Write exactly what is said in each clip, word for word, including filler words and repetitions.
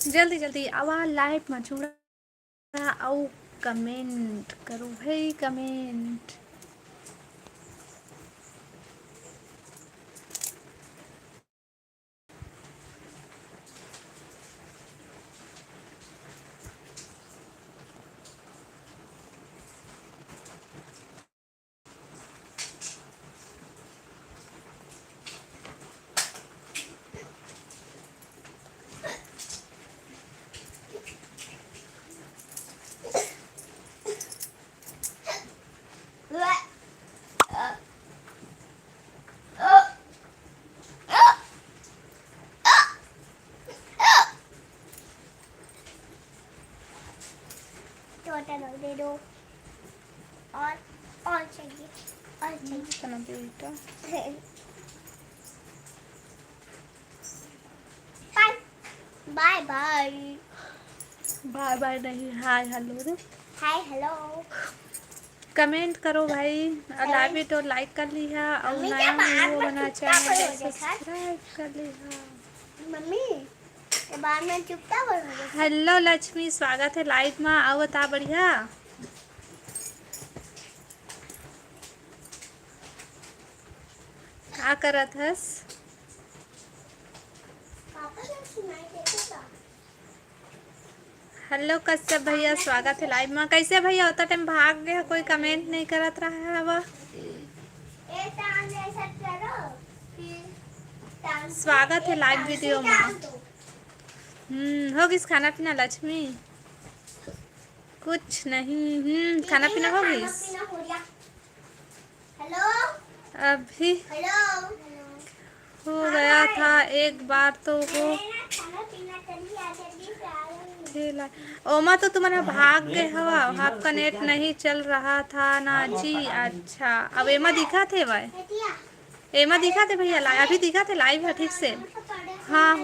जल्दी जल्दी आवा live मा जुड़ा अउ comment करो भाई, comment। छोटा दो दे दो। और, और चाहिए, और चाहिए। इतना बेटा। बाय, बाय, बाय। बाय बाय नहीं, हाय हेलो रे। Hi hello. Comment करो भाई, अउ live video like कर लिहा, अउ नया हो बना channel subscribe कर लिहा। मम्मी, ये बार में चुपचाप हो गया। हेलो लक्ष्मी, स्वागत है live मा, अउ बता बढ़िया। का करत हस? हेलो कश्यप भैया, स्वागत है live मा। कैसे भैया, होता time भाग गया, कोई comment नहीं करत रहा हवा। स्वागत है live video मा। हम्म, हो गिस खाना पीना लक्ष्मी? कुछ नहीं। हम्म, खाना पीना हो गिस? अभी हो गया था एक बार तो वो। ओमा तो तुमन ह भाग गए हवा, आपका net नहीं चल रहा था ना जी। अच्छा, अब एमा दिखा थे भाई, एमा दिखा थे भैया, अभी दिखा थे live है ठीक से। हाँ,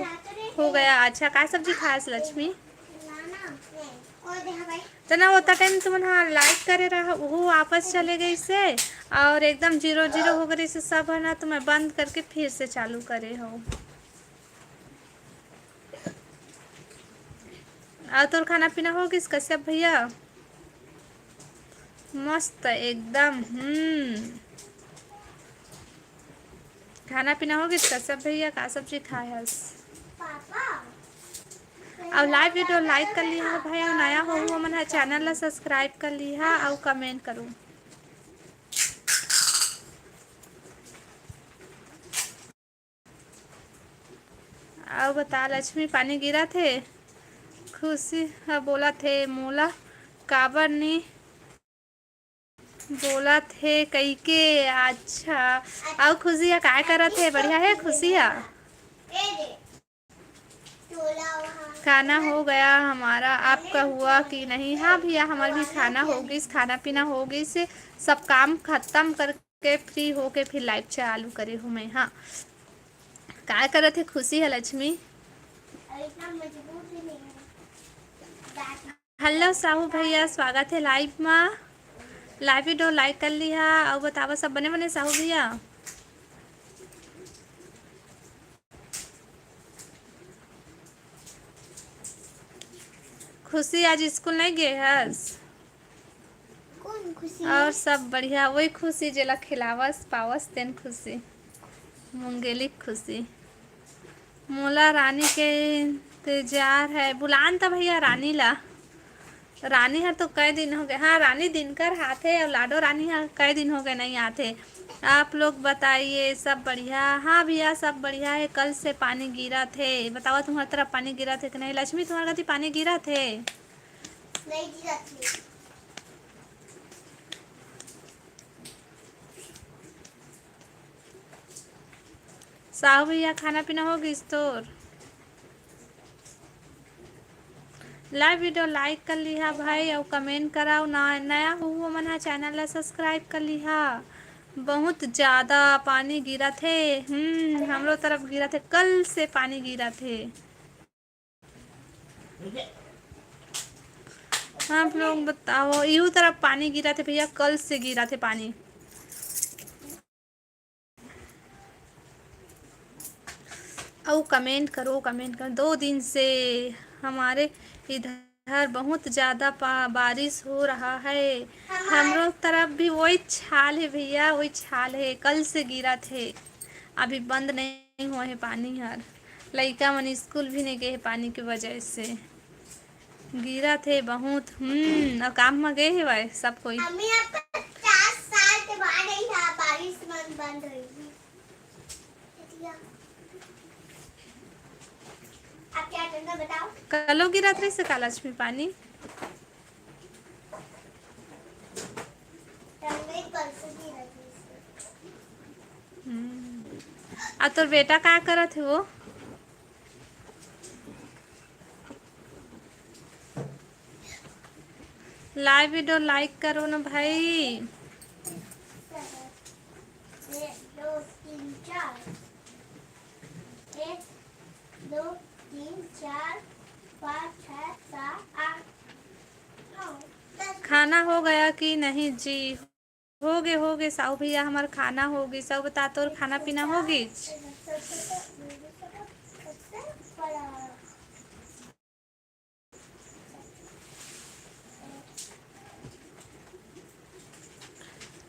हो गया। अच्छा, काय सब्जी खायस लक्ष्मी? तना ओता time तुमन हा like करे रहा, वो वापस चले गई से, और एकदम zero zero हो गई से सब है ना, तो मैं बंद करके फिर से चालू करे हो। और तोर खाना पीना हो गिस कश्यप भैया? मस्त एकदम। हम्म, खाना पीना हो गिस कश्यप भैया? का सब्जी खाए हस? अउ live video like कर लिहा भाई, अउ नया हो वो मन ह channel ला subscribe कर लिहा अउ comment करो। अउ बता लक्ष्मी, पानी गिरा थे? खुशी ह बोला थे मोला काबर नी बोलत हे कहिके। अच्छा, अउ खुशी ह काय करत हे? बढ़िया हे खुशी ह। खाना हो गया हमारा, आपका हुआ कि नहीं? हाँ भैया, हमार भी खाना हो गिस, खाना पीना हो गिस, सब काम खत्म करके free होके फिर live चालू करे हूँ मैं। हाँ, काय करत हे खुशी ह लक्ष्मी? हेलो साहू भैया, स्वागत हे live मा। Live video like कर लिहा अउ बतावा सब बने बने साहू भैया। खुशी आज स्कूल नहीं गए हस? कौन खुशी? और सब बढ़िया, वही खुशी जेला खिलावस पावस तेन खुशी, मुंगेली खुशी। मोला रानी के इंतजार है, बुलान त भैया रानी ला। रानी हर तो कई दिन हो गए, हाँ, रानी दिनकर आथे और लाडो रानी हर कई दिन हो गए नहीं आथे। आप लोग बताइए, सब बढ़िया? हाँ भैया, सब बढ़िया है। कल से पानी गिरा थे, बतावा तुम्हार तरफ पानी गिरा थे कि नहीं? लक्ष्मी, तुम्हार कति पानी गिरा थे? नहीं गिरा थे। साहू भैया, खाना पीना हो गिस तोर? Live video like कर लिहा भाई, अउ comment कराओ ना। नया हो वो मन हा channel ला subscribe कर लिहा। बहुत ज्यादा पानी गिरत हे। हम्म, हमरो तरफ गिरत हे, कल से पानी गिरत हे। आप लोग बताओ, इहू तरफ पानी गिरत हे भैया, कल से गिरत हे पानी। अउ comment करो, comment करो। दो दिन से हमारे इधर बहुत ज्यादा पा-, बारिश हो रहा है। हमरो तरफ भी वही हाल है भैया, वही हाल है। कल से गिरत है, अभी बंद नहीं हुआ है पानी हर। लइका मन स्कूल भी नहीं गए है पानी के वजह से। गिरत है बहुत। हम्म, और काम में गए है भाई सब कोई। अम्मी, अब पचास साल के बाद ही था, बारिश मन बंद हुई। आप क्या करना बताओ? कलो गिरत रहिस का लक्ष्मी पानी? तंगई परसों गिरत रहिस। हम्म। आ तोर बेटा का करत है वो? Live video like करो ना भाई। एक, दो, तीन, चार। एक, दो, तीन, चार, पाँच, छः, सात, आठ, नौ, दस। खाना हो गया कि नहीं जी? हो गे, हो गे साहू भैया, हमार खाना हो गे। सब बता, तोर खाना पीना हो गे?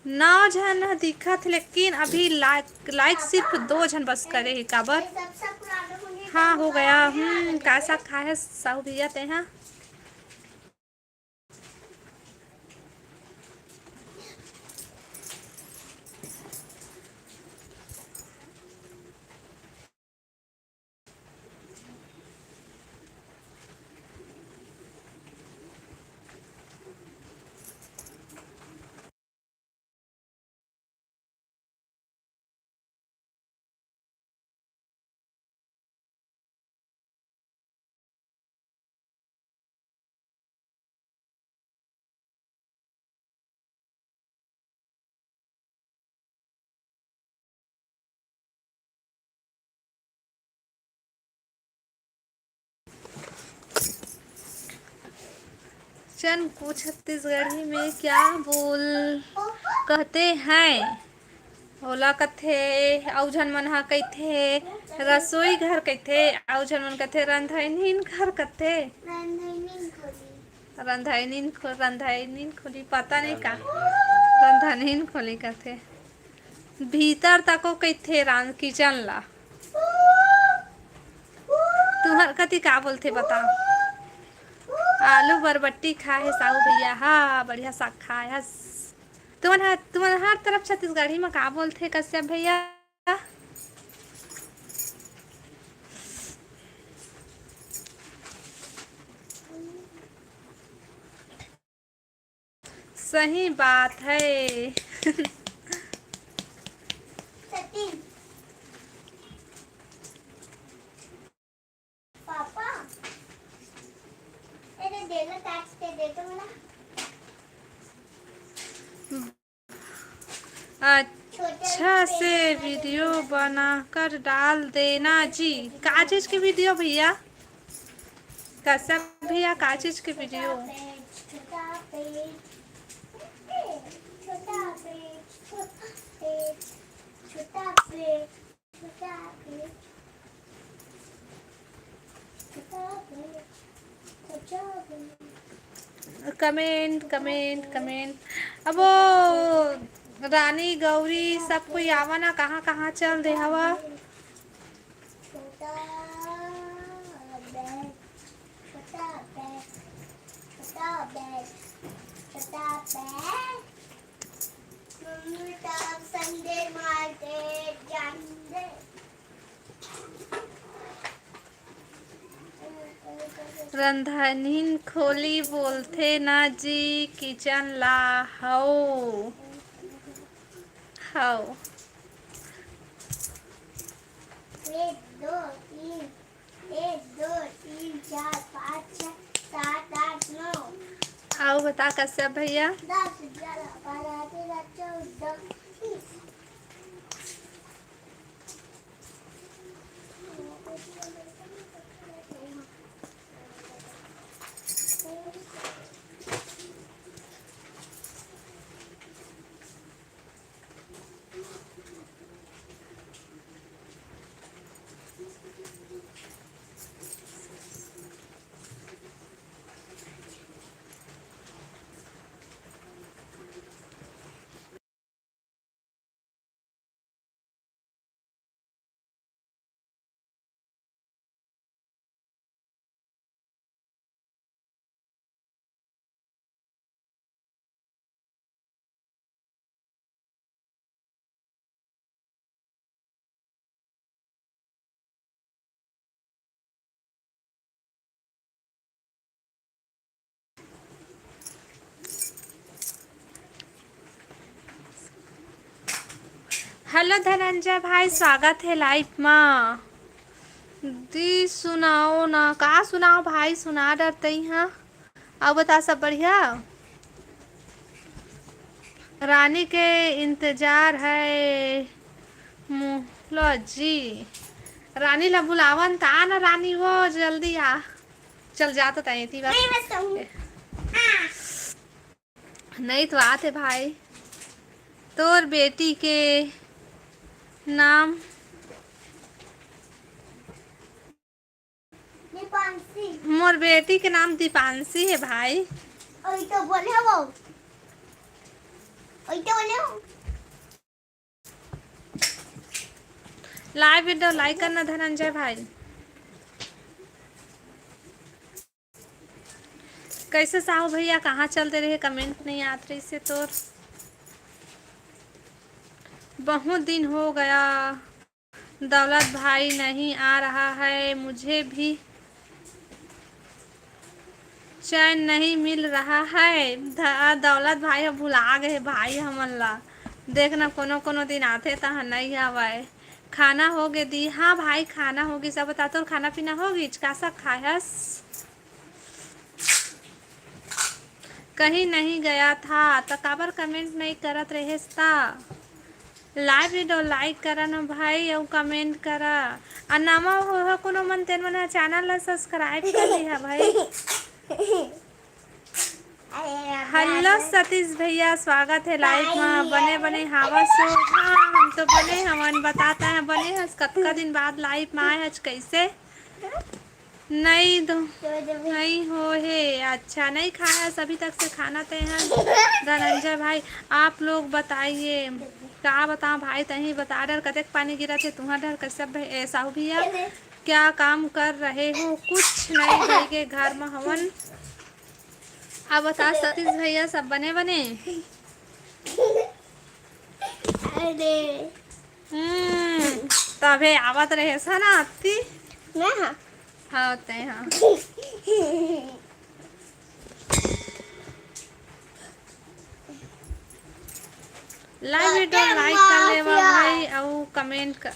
नौ झन ह दिखत हे, लेकिन अभी like, like सिर्फ दो झन बस करे हे। काबर? हाँ, हो गया। हम्म, का साग खाए हे साहू भैया तेहा? चन को छत्तीसगढ़ी में क्या बोल कहते हैं? ओला कथे, अउ झन मन ह कथे रसोई घर कथे, अउ झन मन कथे रंधनिन घर कथे। रंधनिन खोली। रंधनिन खो-, रंधनिन खोली, पता नहीं का। रंधनिन खोली कथे। भीतर तको कथे रांध-, kitchen ला। तुहर कति का बोलथे बता? आलू बरबट्टी खाए हे साहू भैया, हाँ, बढ़िया साग खाए हस। तुमन ह-, तुमन हर तरफ छत्तीसगढ़ी म का बोलथे कश्यप भैया? सही बात है। सतीन। पापा, ए दे, दे दो, काट के दे दो ना। अच्छा से video बनाकर डाल देना जी। का चीज के video भैया? कश्यप भैया, का चीज के video? छोटा पेट, छोटा पेट, छोटा पेट, छोटा पेट। Comment, comment, comment। अब वो रानी गौरी सब कोई आवा ना, कहाँ कहाँ चल दे हवा। मम्मी तब Sunday market जान दे। रंधनिन खोली बोलथे ना जी kitchen ला। हव, हव। एक, दो, तीन, एक, दो, तीन, चार, पाँच, छः, सात, आठ, नौ। अउ बता कश्यप भैया। दस, ग्यारह, बारह, तेरह, चौदह, पच्चीस। हेलो धनंजय भाई, स्वागत हे लाइव मा। दी सुनाओ ना, का सुनाओ भाई, सुना डरते ही हाँ। अउ बता, सब बढ़िया? रानी के इंतजार है मुखला जी। रानी ला बुलावन ता ना रानी, वो जल्दी आ। चल जा तो तैं एती बस। नहीं, मैं सोऊँ। नहीं तो आते भाई। तोर बेटी के नाम दीपांशी। मोर बेटी के नाम दीपांशी है भाई। ओई तो बोले वो। ओई तो बोले वो। लाइव वीडियो लाइक करना धनंजय भाई। कैसे साहू भैया, कहाँ चलते रहे, कमेंट नहीं आत रहिसे तोर। बहुत दिन हो गया, दौलत भाई नहीं आ रहा है, मुझे भी चैन नहीं मिल रहा है। ध-, दौलत भाई ह भुला गए भाई हमन ला। देखना कोनो कोनो दिन आथे तहाँ नहीं आवय। खाना हो गे दी? हाँ भाई, खाना हो गिस। अब बता, तोर खाना पीना हो गिस? का साग खाए हस? कहीं नहीं गया था त काबर कमेंट नहीं करत रहेस ता? लाइव वीडियो लाइक करा ना भाई, अउ कमेंट करा। आ नवा हो, हो कोनो मन, तेन मन ह चैनल ला सब्सक्राइब कर लिहा भाई। हेलो सतीश भैया, स्वागत है लाइव मा। बने बने हावस हो? हाँ, हम तो बने हवन। बताता है, बने हस? कतका दिन बाद लाइव मा आए हस, कैसे? नहीं दो, नहीं हो हे। अच्छा, नहीं खाया अभी तक से खाना ते हैं। धनंजय भाई, आप लोग बताइए, का बताओ भाई, तहीं बता डर, कतेक पानी गिरा थे तुहां डर, कश्यप भाई, ए, साहू भैया, क्या काम कर रहे हो? कुछ नहीं भाई के घर में हवन। अब बता सतीश भैया, सब बने बने? अरे। हम्म, तभे आवत रहे सा ना अत्ती? मैं हाँ। हाँ, ते हाँ। लाइव वीडियो लाइक कर लेवा भाई, अउ कमेंट कर।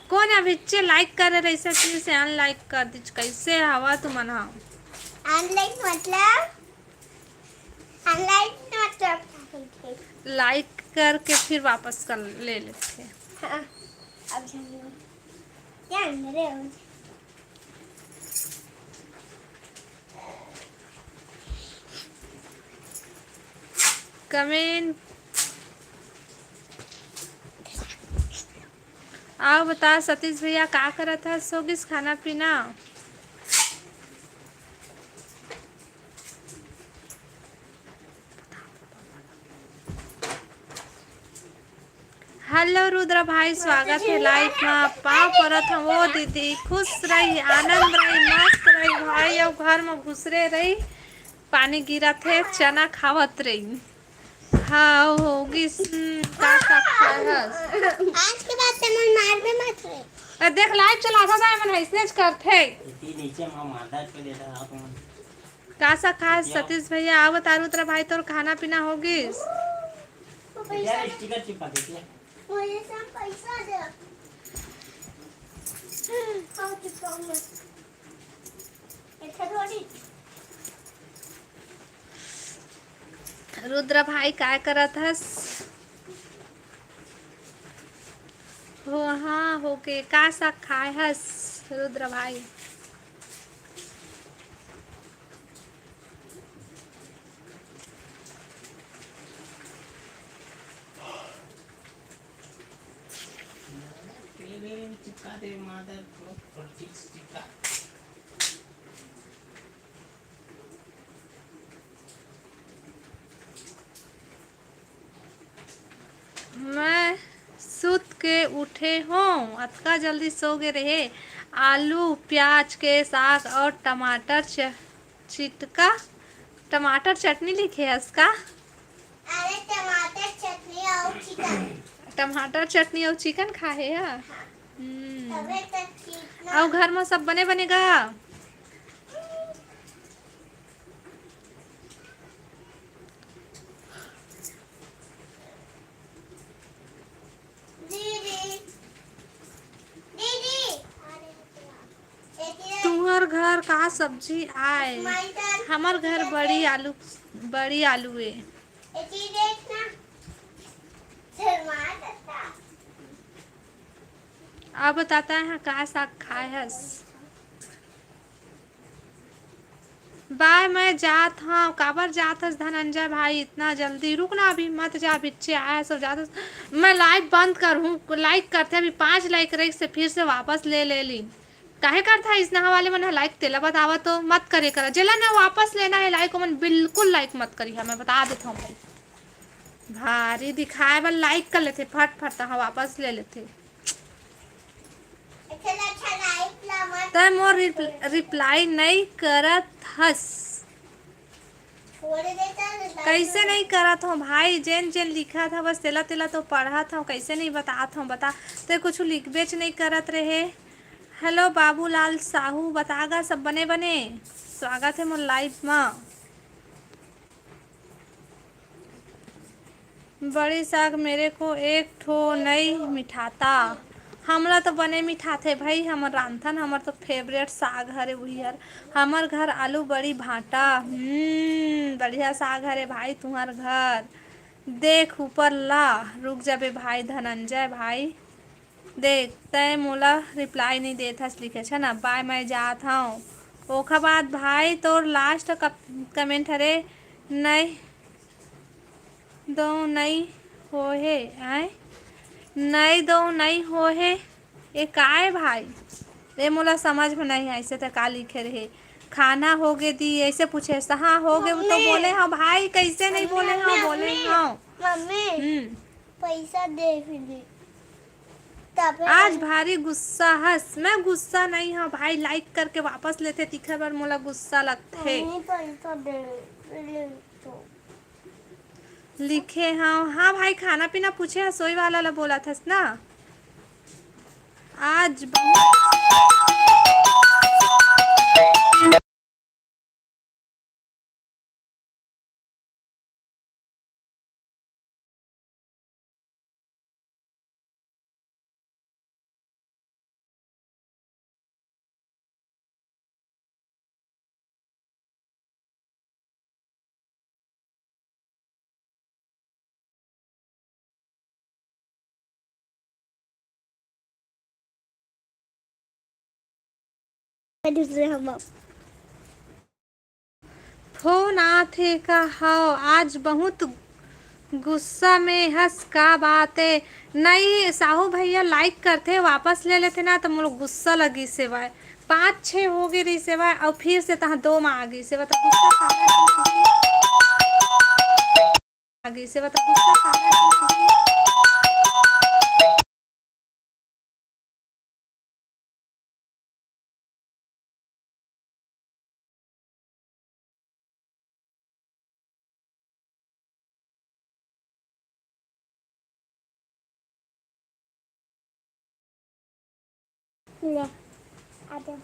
कोन अभी चे लाइक करे रहिसे, फिर से अनलाइक कर दीच। कैसे हवा तुमन हा? अनलाइक मतलब? अनलाइक मतलब? लाइक करके फिर वापस कर ले लेते। हाँ, अब जानिए। क्या अंदर है? कमेंट। अउ बता सतीश भैया, का करत हस? हो गिस खाना पीना? हेलो रुद्र भाई, स्वागत है लाइव मा। पाँव परत हंव ओ दीदी, खुश रही, आनंद रही, मस्त रही भाई, अउ घर मा घुसरे रही। पानी गिरत हे, चना खावत रही। हाँ, हो गिस, हम्म, का साग खाए हस? आज के बाद ते मन मारबे मत रे। अरे देख, लाइव चलावत हे, मन अइसने च करथे। इतनी नीचे मा मारदा के देता आप मन। का साग खाए हस सतीश भैया? अउ बता रुद्र भाई, तोर खाना पीना हो गिस? यार, स्टिकर चिपका देती है। मुझे सब पैसा दे। हाँ, चिपकाऊंगा। रुद्र भाई, काय करत हस? हो, हाँ, होके का साग खाए हस रुद्र भाई? चिपका दे मादर, चिपका। मैं सुत के उठे हों, अतका जल्दी सो गे रहे। आलू, प्याज के साग अउ टमाटर च-, चिटका, टमाटर चटनी लिखे हस का? अरे, टमाटर चटनी अउ चिकन। टमाटर चटनी अउ चिकन खाहे हा? हाँ। हम्म। तबे तो ठीक ना। अउ घर में सब बने बने गा? घर का सब्जी आय? हमर घर बड़ी आलू, बड़ी आलू ए। अब बता तैं ह का साग खाए हस? बाय, मैं जात हंव। काबर जात हस धनंजय भाई इतना जल्दी? रुक ना, अभी मत जा, बिच्चे आए हस अउ जात हस। मैं लाइव बंद करहूं, लाइक करथे, अभी पांच लाइक रहिस से फिर से वापस ले ले ली। काहे करथा अइसना वाले मन ह लाइक, तेला बतावा तो, मत करे करा। जेला ना वापस लेना हे लाइक, ओमन बिल्कुल लाइक मत करिहा, मैं बता देथंव भाई। भारी दिखाए बर लाइक कर लेथे, फट फट तहां वापस ले लेथे। तैं मोर रिप-, रिप्लाई नइ करत हस। कइसे नइ करत हंव भाई? जेन जेन लिखत हवस तेला तेला तो पढ़त हंव, कइसे नइ बतात हंव बता? तैं कुछु लिखबेच नइ करत रहे। हेलो बाबूलाल साहू, बता गा सब बने बने? स्वागत हे मोर लाइव म। बड़ी साग मेरे को एक ठो नइ मिठाता। हमला तो बने मिठाथे भाई, हमर रांधथन, हमर तो फेवरेट साग हरे उही हर। हमर घर आलू बड़ी भांटा। हम्म, बढ़िया साग हरे भाई तुंहर घर। देख ऊपर ला, रुक जाबे भाई धनंजय भाई। देख, तैं मोला रिप्लाई नइ देत हस लिखे, अच्छा ना, बाय, मैं जात हंव। ओखर बाद भाई तोर लास्ट क-, कमेंट हरे, नइ दो नइ होहे, आय? नइ दो नइ होहे, ए काय भाई? ए मोला समझ में नइ आइस, त का लिखे रहे? खाना होगे दी, अइसे पूछे हस त, हाँ, होगे, वो तो मम्मी। बोले हंव भाई, कइसे नइ मम्मी, बोले हंव, मम्मी, बोले मम्मी। हंव। मम्मी, हम्म। पइसा दे फिर। तबे आज भारी गुस्सा हस। मैं गुस्सा नइ हंव भाई, लाइक करके वापस लेथे, तिखर बर मोला गुस्सा लगथे। मम्मी, पइसा दे, ले तो। लिखे हंव। हाँ भाई, खाना पीना पूछे हस, सोई वाला ला बोलत हस ना। आज बहुत दूसरे हम फोन आथे का? हव, आज बहुत गुस्सा में हस, का बात ए? नई, साहू भैया लाइक करथे, वापस ले लेथे ना, त मोला गुस्सा लगिस हेवय। पाँच छे हो गे रहिस हेवय, अउ फिर से तहाँ दो मा आ गिस हेवय, त गुस्सा काबर लगिस? आ गिस हेवय, त गुस्सा काबर लगिस? ले, आ जा।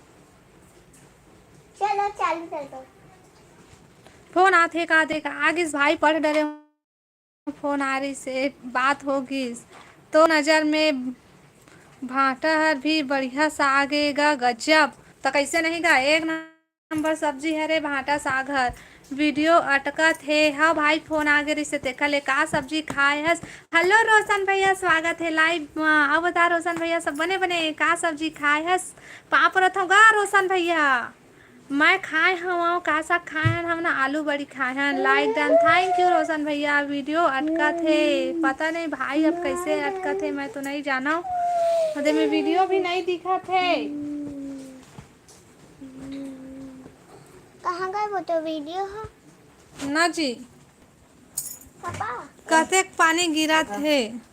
चलो, चालू कर दो। फोन आथे का देख, आ गिस भाई, पढ़ डरे हूँ। फोन आ रहिस हे, बात हो गिस। तो नजर में भांटा हर भी बढ़िया साग ए गा, गजब। त कइसे नहीं गा, एक नंबर सब्जी हरे भांटा साग हर। वीडियो अटकत हे। हाँ भाई, फोन आ गे रहिस हे, तेखर ले। का सब्जी खाए हस? हेलो रोशन भैया, स्वागत हे लाइव म। अउ बता रोशन भैया, सब बने बने? का सब्जी खाए हस? पाँव परत हँव गा रोशन भैया। मैं खाए हवं, का साग खाए हन? हमन आलू बड़ी खाए हन। Like done, thank you रोशन भैया। वीडियो अटकत हे, पता नहीं भाई अब कइसे अटकत हे, मैं तो नहीं जानव। अरे में वीडियो भी नहीं दिखत हे। कहाँ गए वो तो वीडियो ह? ना जी। पापा। कतेक पानी गिरत हे।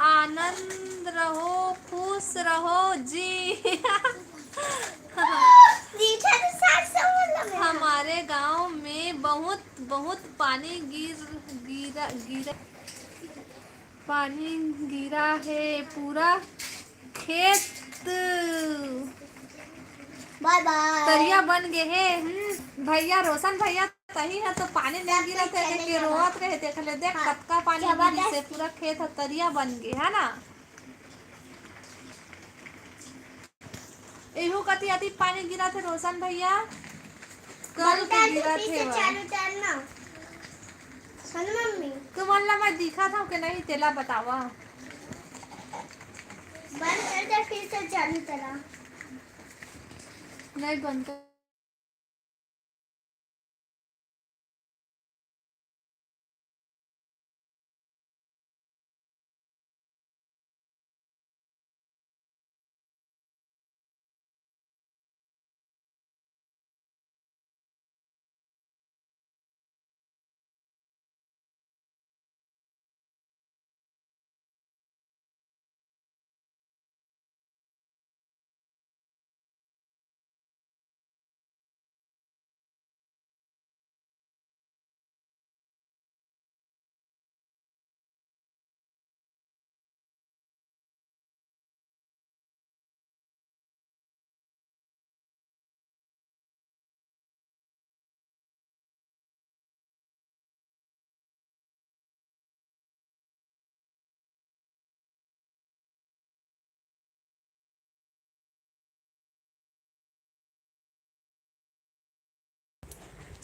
आनंद रहो, खुश रहो जी। मीठा तो सात सौ वाला में है। हमारे गांव में बहुत, बहुत पानी गिर, गिरा, गिरा, पानी गिरा है, पूरा खेत बाय बाय। तरिया बन गे हे। हम्म, भैया, रोशन भैया, तही ह तो पानी नहीं गिरत हे, के रोवत रहे, देख ले, देख हाँ। कतका पानी गिरिस हे, पूरा खेत ह तरिया बन गे, है ना? एहू कति अति पानी गिरत हे रोशन भैया, कल के गिरत हे। चालू करना। सुन मम्मी। तुमन ला मैं दिखत हंव के नहीं, तेला बतावा। बंद कर दे, फिर से चालू करा। नहीं बंद कर।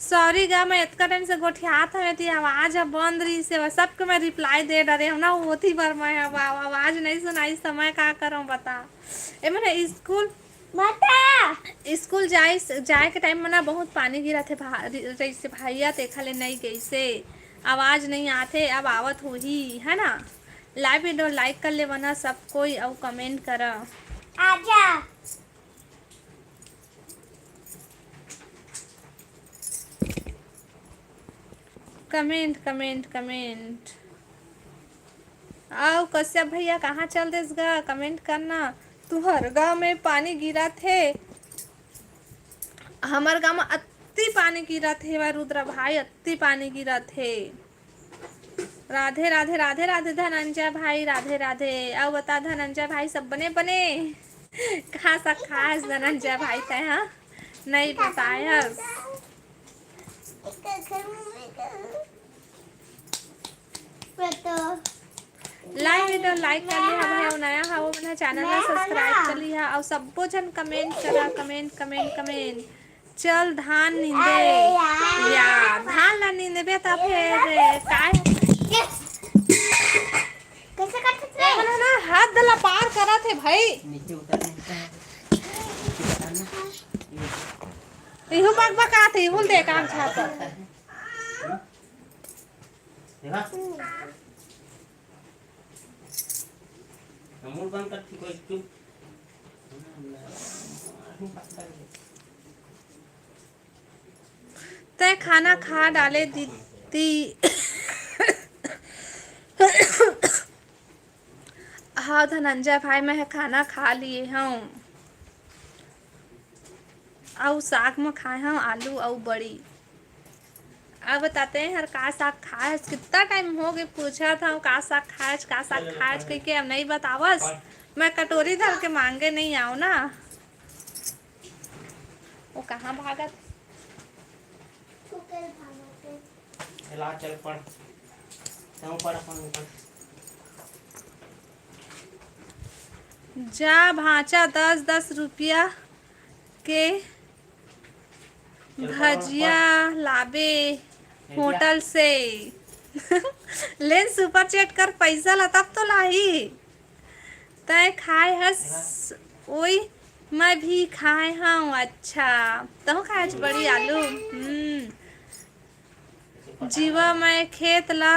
सॉरी गा, मैं इतना टाइम से गोठियात हवे, ती आवाज ह बंद रही से, सबके मैं रिप्लाई दे डरे हूँ ना, ओथी बर मैं अब आव-, आवाज नहीं सुनाई, समय का करूँ बता। ए, मैंने स्कूल, बता। स्कूल जाए, जाए के टाइम में ना बहुत पानी गिरा थे भा-, रही से भैया, तेखा ले नहीं गई से, आवाज नहीं आथे, अब आवत होही, है ना? लाइव वीडियो लाइक कर लेवना सब कोई, अउ कमेंट करा। आजा। Comment, comment, comment. अउ कश्यप भैया कहाँ चल देस गा? कमेंट करना। तुहर गाँव में पानी गिरत हे? हमर गाँव में अत्ती पानी गिरत हे, रुद्रा भाई, अत्ती पानी गिरत हे। राधे, राधे, राधे, राधे धनंजय भाई, राधे, राधे। अउ बता धनंजय भाई, सब बने, बने? कहाँ सा खास धनंजय भाई तै, हाँ? नहीं बतायस। लाइव वीडियो लाइक कर लिहा भाई, अउ नया हा वो मन चैनल ला सब्सक्राइब कर लिहा, अउ सब्बो झन कमेंट करा, कमेंट, कमेंट, कमेंट। चल धान निंदे। अरे यार। या, धान ला निंदबे त फेर काय? कैसे करथे? ए, ना, ना, हाथ दला पार करत हे भाई। नीचे उतरना है। नीचे उतरना। इहू बकबकात हे, इहू ल दे काम छाप। देखा? अमूल बंद कर, कोई चुप। तै खाना खा डाले दीदी। हाँ धनंजय भाई, मैं ह खाना खा लिए हूँ। अउ साग म खाए हव आलू अउ बड़ी। अब बता तैं हर का साग खाए हस? कितना टाइम हो गए पूछत हव का साग खाए हस, का साग खाए हस कहिके, अब नहीं बतावस। मैं कटोरी धर के मांगे नहीं आव ना। वो कहाँ भागत? चला, चल पढ़। तहूँ पढ़ अपन ऊपर। जा भांचा, दस दस रुपया के भजिया लाबे होटल से। लेन सुपर चैट कर पैसा ला, तब तो लाही। तैं खाए हस? ओई, मैं भी खाए हंव। अच्छा, तहूँ खाए हस बड़ी आलू? हम्म। जुवा म खेत ला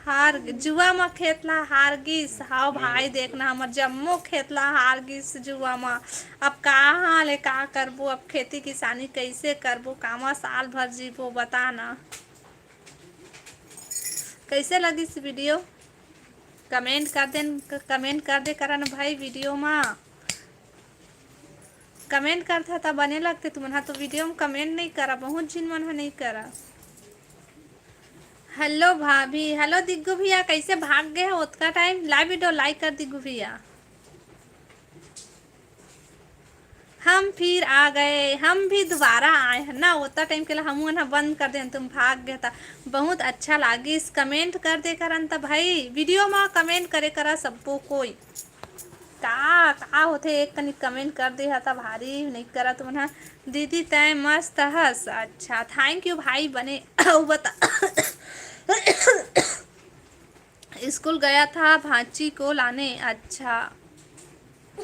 हार, जुवा म खेत ला हार गिस। हाव भाई, देखना हमर जम्मो खेत ला हार गिस जुवा म। अब कहाँ ले का करबो, अब खेती किसानी कैसे करबो, कामा साल भर जीबो, बता ना। कैसे लगिस वीडियो? कमेंट कर देन, क-, कमेंट कर दे करा न भाई वीडियो मा। कमेंट करथा त बने लगथे तुमन ह, तो वीडियो म कमेंट नइ करा, बहुत झिन मन ह नइ करा। हेलो भाभी, हेलो दिग्गू भैया, कैसे भाग गए हो ओतका टाइम? लाइव वीडियो लाइक कर दिग्गू भैया। हम फिर आ गए, हम भी दोबारा आए हैं ना, ओता टाइम के ला हमू मन ह बंद कर देन, तुम भाग गए था। बहुत अच्छा लागिस, कमेंट कर दे करन त भाई, वीडियो मा कमेंट करे करा सब्बो कोई। का, का होथे, एक कनी कमेंट कर दे हा त भारी नइ करा तुमन ह। दीदी तैं मस्त हस। अच्छा, थैंक यू भाई, बने अउ बता। स्कूल गया था भांची को लाने। अच्छा,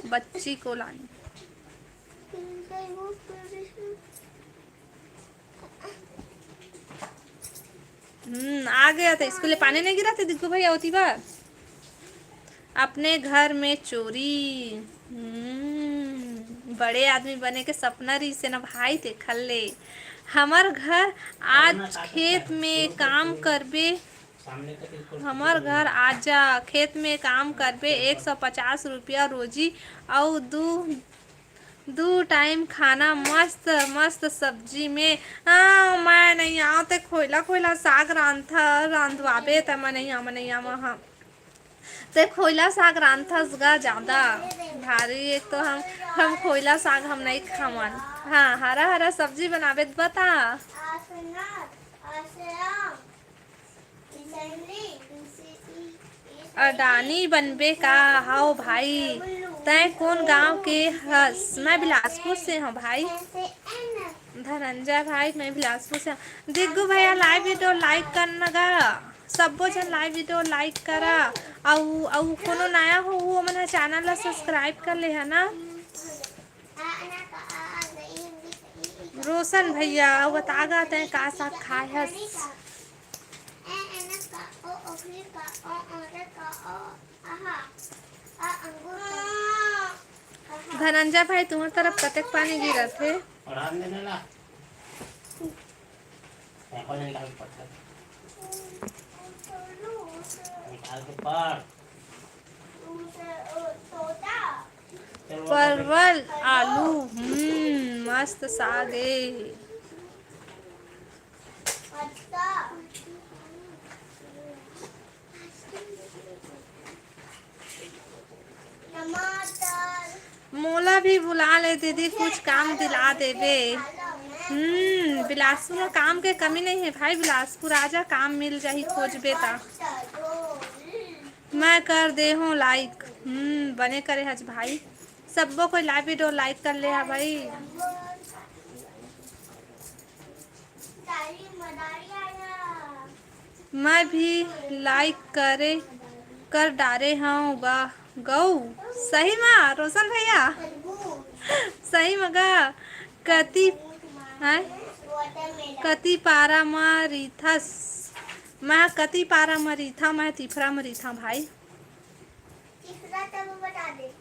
बच्ची को लाने। हम्म, आ गया था स्कूल ले, पानी नहीं गिरा था दिग्गू भैया होती बार। अपने घर में चोरी। हम्म, बड़े आदमी बने के सपना रहिसे ना भाई, देखल ले। हमर घर आज खेत में काम करबे, हमर घर आजा, खेत में काम करबे, एक सौ पचास रुपया रोजी, अउ दू, दू टाइम खाना, मस्त मस्त सब्जी में। हाँ, मैं नहीं आऊँ, ते खोइला खोइला साग रांधथा, रांधवाबे त मैं नहीं आऊँ, मैं नहीं आऊँ, हाँ। ते खोइला साग रांधथस गा जादा भारी, एक तो हम, हम खोइला साग हम नहीं खावन। हाँ, हरा हरा सब्जी बनाबे त बता। अडानी बनबे का? हव भाई, तैं कोन गांव के हस? मैं बिलासपुर से हूँ भाई। धनंजय भाई, मैं बिलासपुर से हूँ। दिग्गू भैया, लाइव वीडियो लाइक करना गा, सब्बो झन लाइव वीडियो लाइक करा, अउ, अउ कोनो नया हो, वो मन चैनल ला सब्सक्राइब कर ले है ना। रोशन भैया, अउ बता गा, तैं का साग खाए हस? धनंजय भाई, तुम्हार तरफ कतेक पानी गिरत हे? पढ़ा देने ला। पापा ने निकाल के पढ़ा। निकाल के पढ़। परवल, आलू, हम्म, मस्त साग ए। मोला भी बुला ले दीदी, कुछ काम दिला देबे। हम्म, बिलासपुर में काम के कमी नहीं है भाई, बिलासपुर आजा, काम मिल जाही, खोजबे ता। मैं कर दे हूँ लाइक। हम्म, बने करे हज भाई, सब्बो कोई लाइव वीडियो लाइक कर ले हा भाई। मैं भी लाइक करे, कर डारे हूँ गा, गऊ। सही मा, रोशन भैया? सही मा गा? कति, हैं? कति पारा मा रिथस? मैं कति पारा मा रिथा, मैं तिफरा मा रिथा भाई। तिफरा तब बता दे।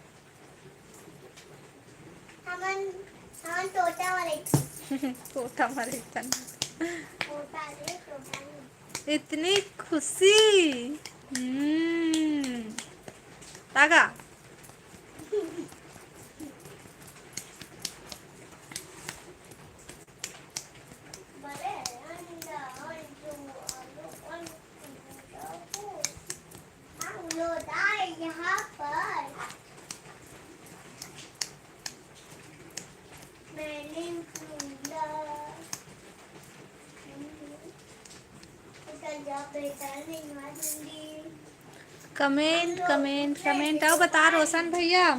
हमन, हमन टोटा वाले। टोटा वाले तन। टोटा रे, टोटा रे। इतनी खुशी। हम्म। तागा। बड़े अंडा, अंडू, आलू, अंडू, अंडू। हम लोग आए यहाँ पर। मैंने ढूंढा। उधर जा बेटा, नहीं मारूंगी। Comment, comment, comment. अउ बता रोशन भैया,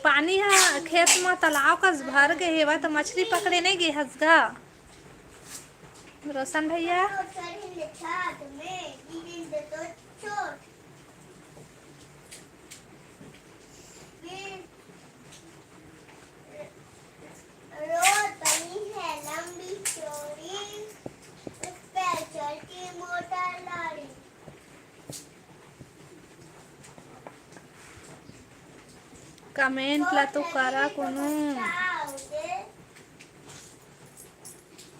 पानी ह खेत म तालाब कस भर गे हेवय, त मछली पकड़े नहीं गे हस गा? रोशन भैया। रोड बनी है लंबी चौड़ी, उस पर चलती मोटर लॉरी। कमेंट ला तो करा कोनो।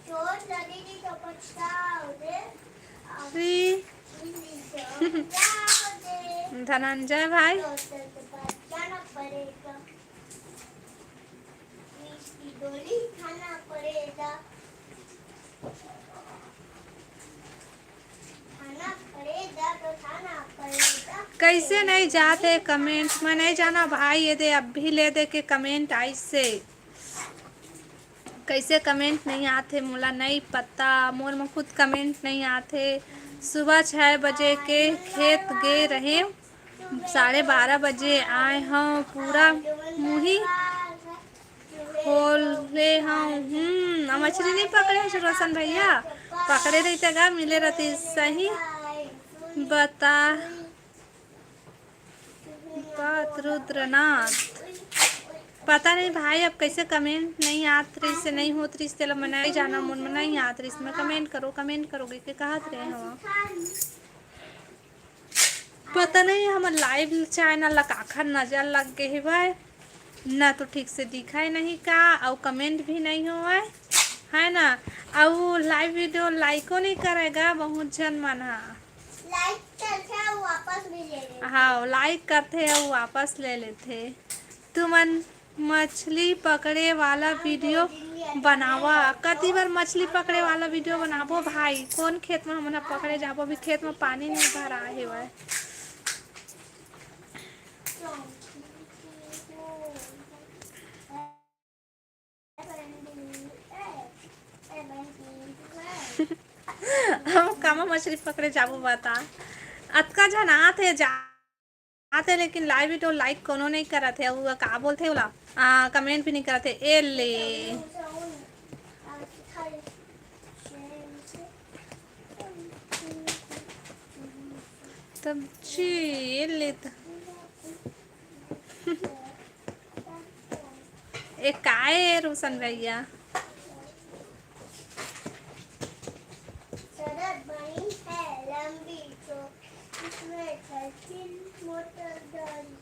चोट लगी थी तो पछताओगे। श्री धनंजय भाई। कैसे नहीं जाते कमेंट में? नहीं जाना भाई, ये दे, अब भी ले दे के कमेंट आई से। कैसे कमेंट नहीं आथे, मोला नहीं पता, मोर में खुद कमेंट नहीं आथे। सुबह छः बजे के खेत गे रहे, साढ़े बारह बजे आए हूँ, पूरा मुही खोले हूँ। हम्म, आ मछली नहीं पकड़े हो रोशन भैया? पकड़े रहते गा, मिले रहती सही। बता बात रुद्रनाथ। पता नहीं भाई, अब कैसे कमेंट नहीं आत रहिस से, नहीं होत रहिस, तेला मना ही जाना, मन में नहीं आत रहिस। मैं कमेंट करो, कमेंट करोगे के कहत रहे हो। पता नहीं हमर लाइव चैनल ला काखर नजर लग गए हे भाई, ना तो ठीक से दिखाए नहीं का, अउ कमेंट भी नहीं होए, है ना? अउ लाइव वीडियो लाइको नहीं करेगा बहुत झन मन हा। लाइक करथे अउ वापस भी ले लेथे। हाँ, लाइक करथे अउ वापस ले लेथे। तुमन मछली पकड़े वाला वीडियो बनावा। कति बार मछली पकड़े वाला वीडियो बनाबो भाई? कौन खेत में हमन ह पकड़े जाबो? अभी खेत में पानी नहीं भरा हेवय। हम कामा मछली पकड़े जाबो बता? अतका झन आत हे, जात हे, लेकिन लाइव वीडियो लाइक कोनो नहीं करत हे। अउ का बोलथे ओला? आ, कमेंट भी नहीं करत हे। ए ले। तब जी, ए ले त। ए, काय ए रोशन भैया? सड़क बनी है लंबी, तो इसमें चलती मोटर गाड़ी,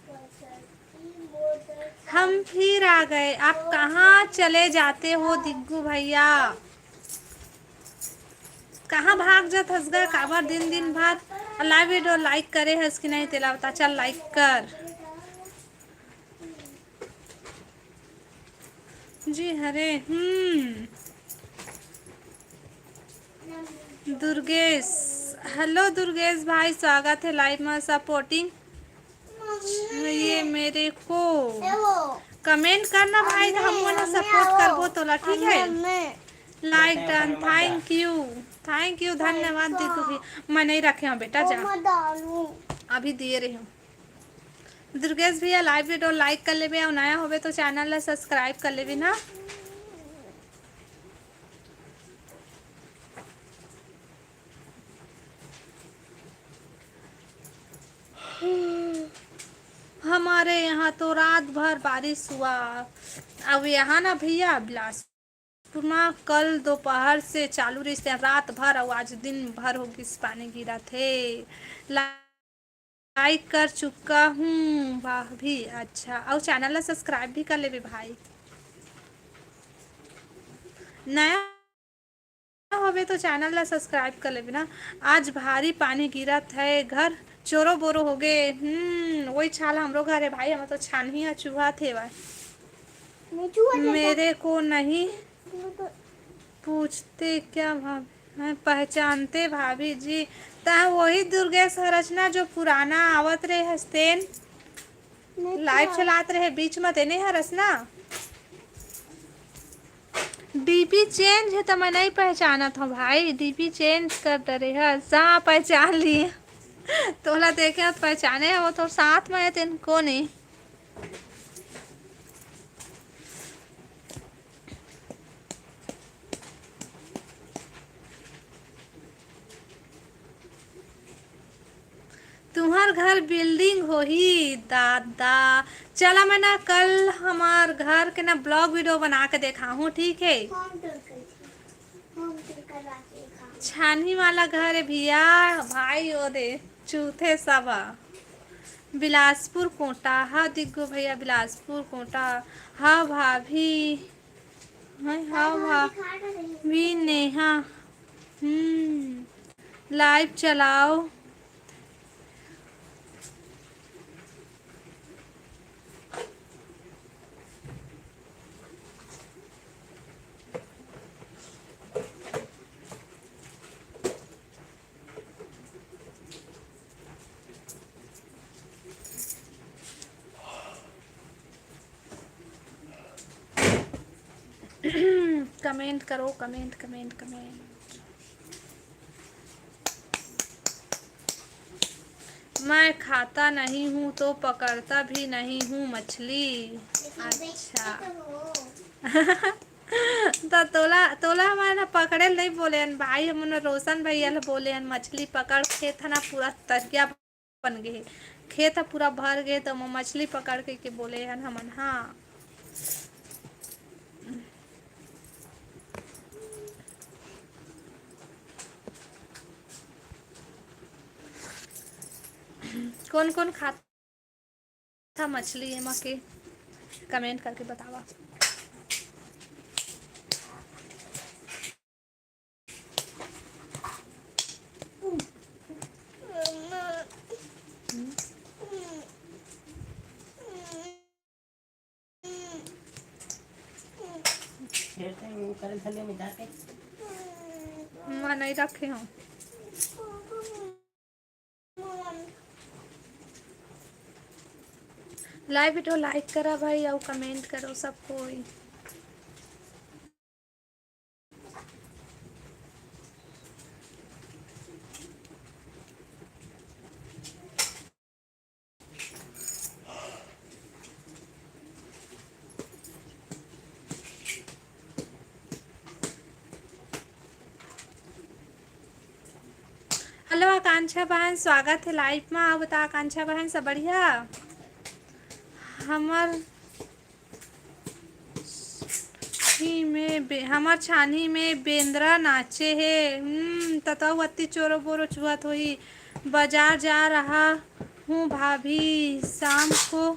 तो चलती मोटर हम फिर आ गए। आप कहाँ चले जाते हो दिग्गू भैया? कहाँ भाग जात हस गा? काबर दिन दिन भर लाइव वीडियो लाइक करे हस कि नहीं, तेला बता। चल लाइक कर। जी हरे, हम्म। दुर्गेश, हेलो दुर्गेश भाई, स्वागत है लाइव में। सपोर्टिंग ये मेरे को कमेंट करना भाई, तो हम ना सपोर्ट करबो तोला, ठीक है? Like done, thank you, thank you, धन्यवाद दीकू भी। मैं नहीं रखे हूँ बेटा, जा, अभी दिए रही हूँ। दुर्गेश भैया, लाइव वीडियो लाइक कर लेबे अउ नया होबे तो चैनल ला सब्सक्राइब कर लेबे ना। हमारे यहाँ तो रात भर बारिश हुआ। अब यहाँ ना भैया बिलासपुर में कल दोपहर से चालू रहिस रात भर, अउ आज दिन भर हो गिस, पानी गिरत हे। लाइक कर चुका हूँ भाभी। अच्छा, अउ चैनल ला सब्सक्राइब भी कर लेबे भाई। नया होबे तो चैनल ला सब्सक्राइब कर लेबे ना। आज भारी पानी गिरत है, घर चोरो बोरो हो गए। हम्म, वही छाल हमरो घर है भाई, हम तो छानही ह चुहा थे भाई। मेरे को नहीं पूछते क्या भाभी? हैं, पहचानते भाभी जी। तह वही दुर्गेश हरस ना जो पुराना आवत रहे हस तेन, लाइव चलात रहे बीच में, तेने हरस ना। डीपी चेंज है तो मैं नहीं पहचानत हूँ भाई, डीपी चेंज कर डरे हस। हाँ, पहचान लिए। तोला देखे हो तो पहचाने हो, तो साथ में है तेन कोने। तुम्हार घर बिल्डिंग होही दादा। चला मैं ना कल हमार घर के ना ब्लॉग वीडियो बना के देखाहूँ, ठीक है? छानही वाला घर है भैया, भाई ओ दे चूथे सब। बिलासपुर कोटा हा दिग्गो भैया, बिलासपुर कोटा हा भाभी। हाय, हाव, हाव। भी नेहा। हम्म। लाइव चलाओ। कमेंट करो, कमेंट, कमेंट, कमेंट। मैं खाता नहीं हूँ तो पकड़ता भी नहीं हूँ मछली। अच्छा। त तोला, तोला हमन ह पकड़े ल नहीं बोले हन भाई, हमन रोशन भैया ल बोले हन, मछली पकड़। खेत ह ना पूरा तरिया बन गे हे, खेत ह पूरा भर गे, त ओमा मछली पकड़ के, के बोले हन हमन। हाँ। कोन कोन खाता मछली एमा के, कमेंट करके बतावा। मैं नहीं रखे हूँ। लाइव वीडियो लाइक करा भाई, अउ कमेंट करो सब कोई। हेलो आकांक्षा बहन, स्वागत है लाइव मा। अउ बता आकांक्षा बहन, सब बढ़िया? हमर छानी में बे-, हमर छानी में बेंदरा नाचे हे। हम्म, त तउ अत्ती चोरो बोरो चुहत होही। बाजार जा रहा हूँ भाभी, शाम को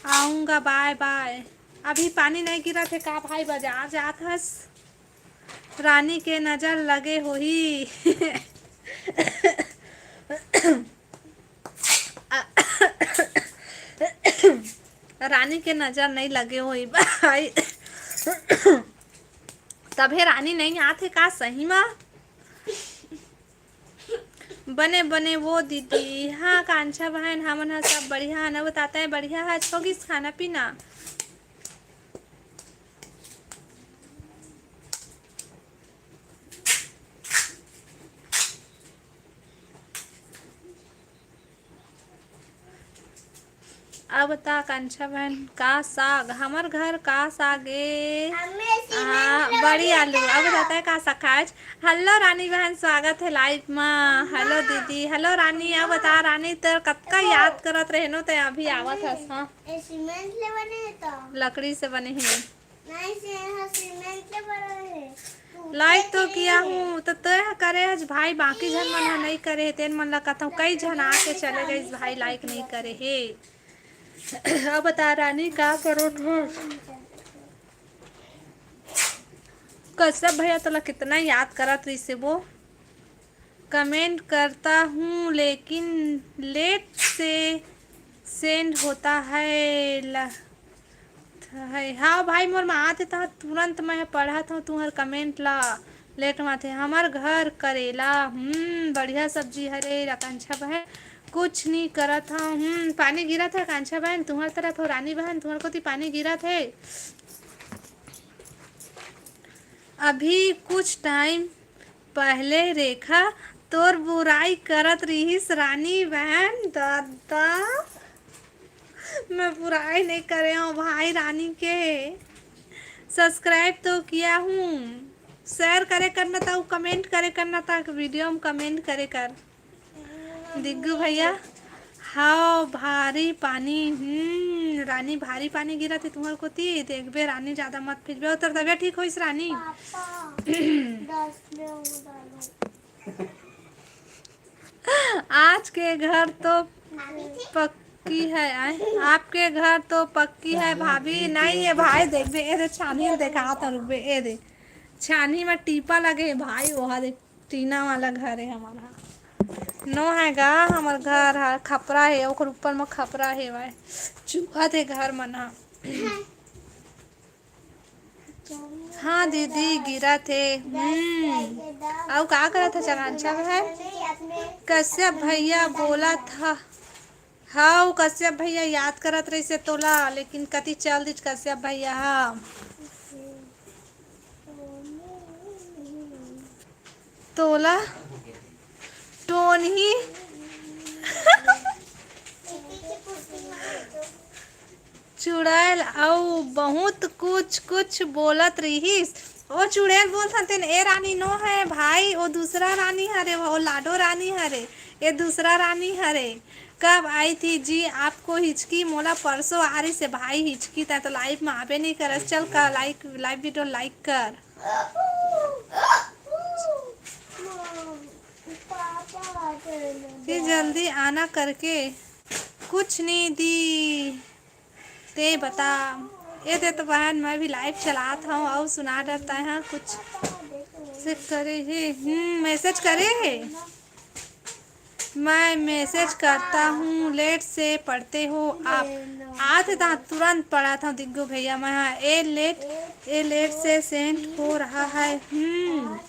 आऊँगा, बाय बाय। अभी पानी नहीं गिरत हे का भाई, बाजार जात हस? रानी के नजर लगे होही। रानी के नजर नहीं लगे होही भाई। तभे रानी नहीं आथे का सही मा? बने बने वो दीदी। हाँ कांक्षा बहन, हमन ह सब बढ़िया हन। बताते हैं बढ़िया है, हो गिस खाना पीना? अब त आकांक्षा बहन का साग, हमर घर का साग ए? हाँ, बड़ी आलू। अब बताते हैं का साग खाए। हेलो रानी बहन, स्वागत है लाइव मा। हेलो दीदी, हेलो रानी। अब बता रानी, तोर कतका याद करत रहे नो, ते अभी आवत हस। हाँ, ए सीमेंट ले बने हे त? लकड़ी से बने हे। नहीं, से यहाँ सीमेंट ले बने हे। लाइक तो किया हूँ, त तोय ह करे हस भाई, बाकी झन मन ह नहीं करे हे, तेन मन ला कथौं कई झन आके चले गइस भाई, लाइक नहीं करे हे। अब बता रानी का करो थे? कश्यप भैया तोला कितना याद करत रहिस हे वो। कमेंट करता हूँ लेकिन लेट से सेंड होता है ल-, है। हाँ भाई, मोर मा आथे त तुरंत मैं पढ़त हूँ तुहर कमेंट ला। लेट मा आथे। हमर घर करेला। हम्म, बढ़िया सब्जी हरे आकांक्षा बहन। कुछ नहीं करत हूँ। हम्म, पानी गिरत है आकांक्षा बहन तुहर तरफ हो रानी बहन, तुहर कोती पानी गिरत है? अभी कुछ टाइम पहले रेखा तोर बुराई करत रिहिस रानी बहन। दादा, मैं बुराई नहीं करे हूँ भाई रानी के। सब्सक्राइब तो किया हूँ, शेयर करे करना था, कमेंट करे करना था, वीडियो में कमेंट करे कर। दिग्गू भैया, हाव भारी पानी। हम्म, रानी भारी पानी गिरत हे तुहर कोती। देखबे रानी, ज्यादा मत फिजबे। तोर तबियत ठीक होइस रानी? पापा, दस में उड़ा लो। आज के घर तो पक्की है, आय? आपके घर तो पक्की है भाभी। नहीं ये भाई, देखबे, ए दे छानी में देखा था, रुकबे, ए दे छानी में टीपा लगे हे भाई, वो देख। टीना वाला घर है हमारा। नो हे गा, हमर घर ह खपरा हे, ओकर ऊपर म खपरा हे, वाय चुहत हे घर मन ह। हाँ दीदी, गिरत हे। हम्म। अउ का करत हे चकांचा भाई? कश्यप भैया बोलत ह। हव, कश्यप भैया याद करत रहिसे तोला, लेकिन कति चल दिस कश्यप भैया ह। तोला टोनही चुड़ैल अउ बहुत कुछ कुछ बोलत रिहिस। ओ चुड़ैल बोलथन तेन, ए रानी नो हे भाई, ओ दूसरा रानी हरे, ओ लाडो रानी हरे, ए दूसरा रानी हरे। कब आई थी जी आपको हिचकी? मोला परसों आ रहिसे भाई हिचकी, तैं तो लाइव में आबे नहीं करस। चल का लाइक, लाइव वीडियो लाइक कर। कि जल्दी आना करके। कुछ नहीं दी, ते बता। ए दे तो बहन, मैं भी लाइव चलात हूँ अउ सुना डरता है कुछ से करे हे। हम्म, मैसेज करे हे। मैं मैसेज करता हूँ, लेट से पढ़ते हो आप। आत हे तहाँ तुरंत पढ़त हूँ दिग्गू भैया। मैं हाँ, ए लेट, ए लेट से सेंड हो रहा है। हम्म।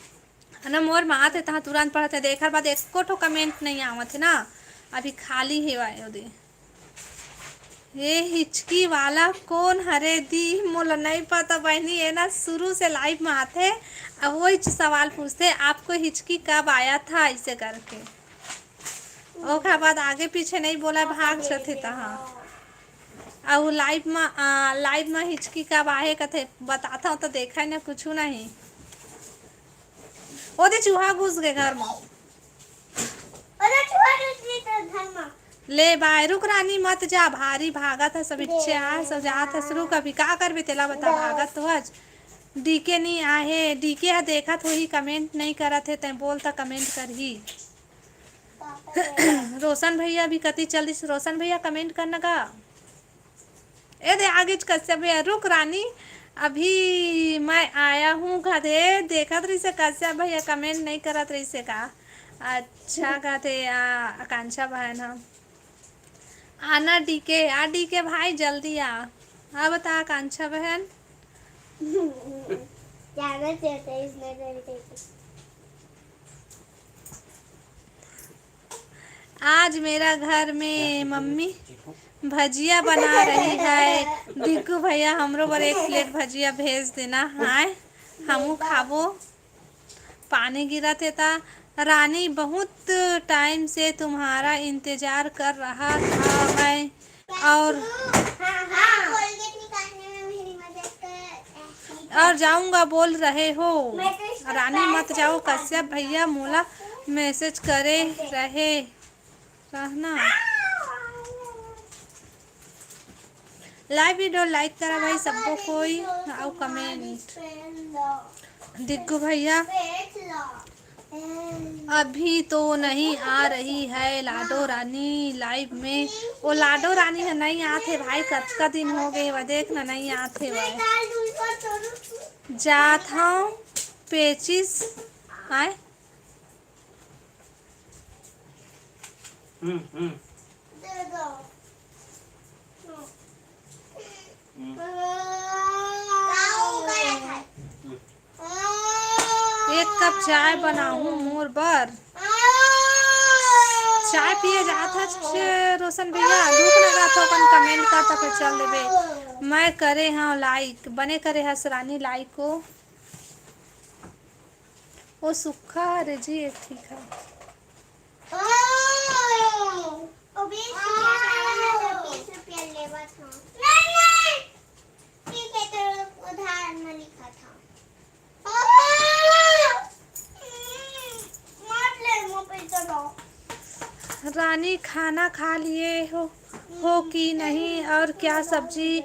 ना मोर माँ ते तहाँ तुरंत पढ़त हे, देखर बाद एको ठो कमेंट नहीं आवत हे ना, अभी खाली हेवय ओदे। ये हिचकी वाला कौन हरे दी? मोला नहीं पता बहनी, ये ना शुरू से लाइव में आथे, अब वही सवाल पूछथे, आपको हिचकी कब आया था, ऐसे करके। ओखर बाद आगे पीछे नहीं बोला, भाग जथे तहाँ। अउ लाइव में, आ, लाइव में हिचकी कब आहे कथे, बताता हूँ तो देखा ही ना कुछ नहीं। ओदे चूहा घुस गए घर में। ओदे चूहा घुस गए घर में। ले बाय, रुक रानी, मत जा, भारी भागत हस, सब इच्छे आ, सब जात हस, रुक, अभी का करबे, तेला बता, भागत तो हस। डीके नहीं आहे, डीके ह देखत होही, कमेंट नहीं करत हे, तैं बोल त कमेंट करही। रोशन भैया भी कति चल दिस, रोशन भैया कमेंट करना का? ए दे आगे कश्यप भैया, रुक रानी, अभी मैं आया हूँ घर। ए, देखत रहिसे कश्यप भैया कमेंट नहीं करत रहिसे का? अच्छा कहते आ, आकांक्षा बहन ह। आना डीके, आ डीके भाई जल्दी आ। हाँ बता आकांक्षा बहन। जाना चाहते हैं इसमें मेरे को। आज मेरा घर में मम्मी भजिया बना रही है। दिग्गू भैया, हमरो बर एक प्लेट भजिया भेज देना। हाय, हमू खाबो। पानी गिरत हे ता। रानी, बहुत टाइम से तुम्हारा इंतजार कर रहा था मैं। और, हाँ, हाँ, कोलगेट निकालने में मेरी मदद कर। और जाऊंगा बोल रहे हो। मैं तो इसका रानी, मत जाओ, कश्यप भैया मोला मैसेज करे रहे रहना। लाइव वीडियो लाइक करा भाई सबको कोई, अउ कमेंट। दिग्गू भैया, अभी तो नहीं आ रही है लाडो रानी लाइव में। ओ लाडो रानी ह नहीं आत हे भाई, कतका दिन हो गए, वो देख ना, नहीं आत हे भाई। जात हूँ पेचिस आए। हम्म, हम्म। एक कप चाय बनाहूँ मोर बर। चाय पिए जात हस रोशन भैया, रुक ना गा, थोकन कमेंट कर त फिर चल देबे। मैं करे हव लाइक, बने करे हस रानी लाइक को। ओ सुक्खा हरे जी, एक ठीक है। ओ, ओ बीस रुपया का वाला तो बीस रुपया लेवत हूँ। नहीं, नहीं, ठीक है, तो उधार में लिखा था। ओ, मत ले, वो पैसा दो। रानी, खाना खा लिए हो, हो कि नहीं, और क्या सब्जी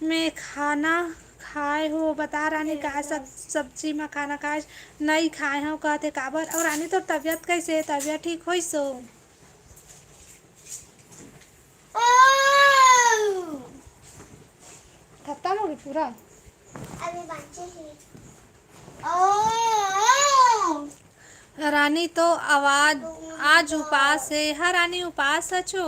में खाना खाए हो? बता रानी, का सब सब्जी में खाना खाए? नहीं खाए हो कहते काबर? और रानी, तोर तबीयत कैसे है? तबीयत ठीक होइस हो? खत्म हो गई पूरा? अभी बाकी है। रानी, तो आवाज, आज उपास हे। हाँ रानी, उपास अचो?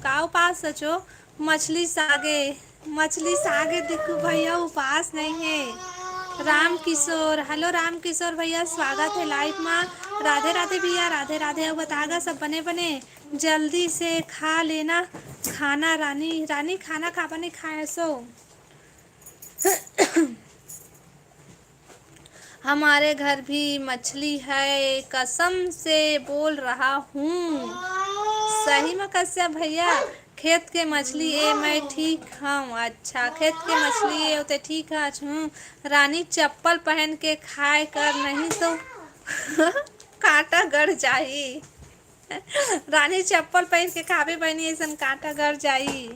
का उपास अचो? मछली सागे, मछली सागे। देखो भैया, उपास नहीं है। राम किशोर, हेलो राम किशोर भैया, स्वागत है लाइव मा। राधे राधे भैया, राधे राधे। अब बतागा सब बने बने, जल्दी से खा लेना खाना रानी। रानी, खाना काबर नहीं खाए सो? हमारे घर भी मछली है, कसम से बोल रहा हूँ। सही में कश्यप भैया, खेत के मछली ए, मैं ठीक हूँ। अच्छा, खेत के मछली ए, ओते ठीक हूँ। रानी, चप्पल पहन के खाए कर, नहीं तो कांटा गड़ जाही। रानी, चप्पल पहन के खाबे बहिनी, ऐसन कांटा गड़ जाही।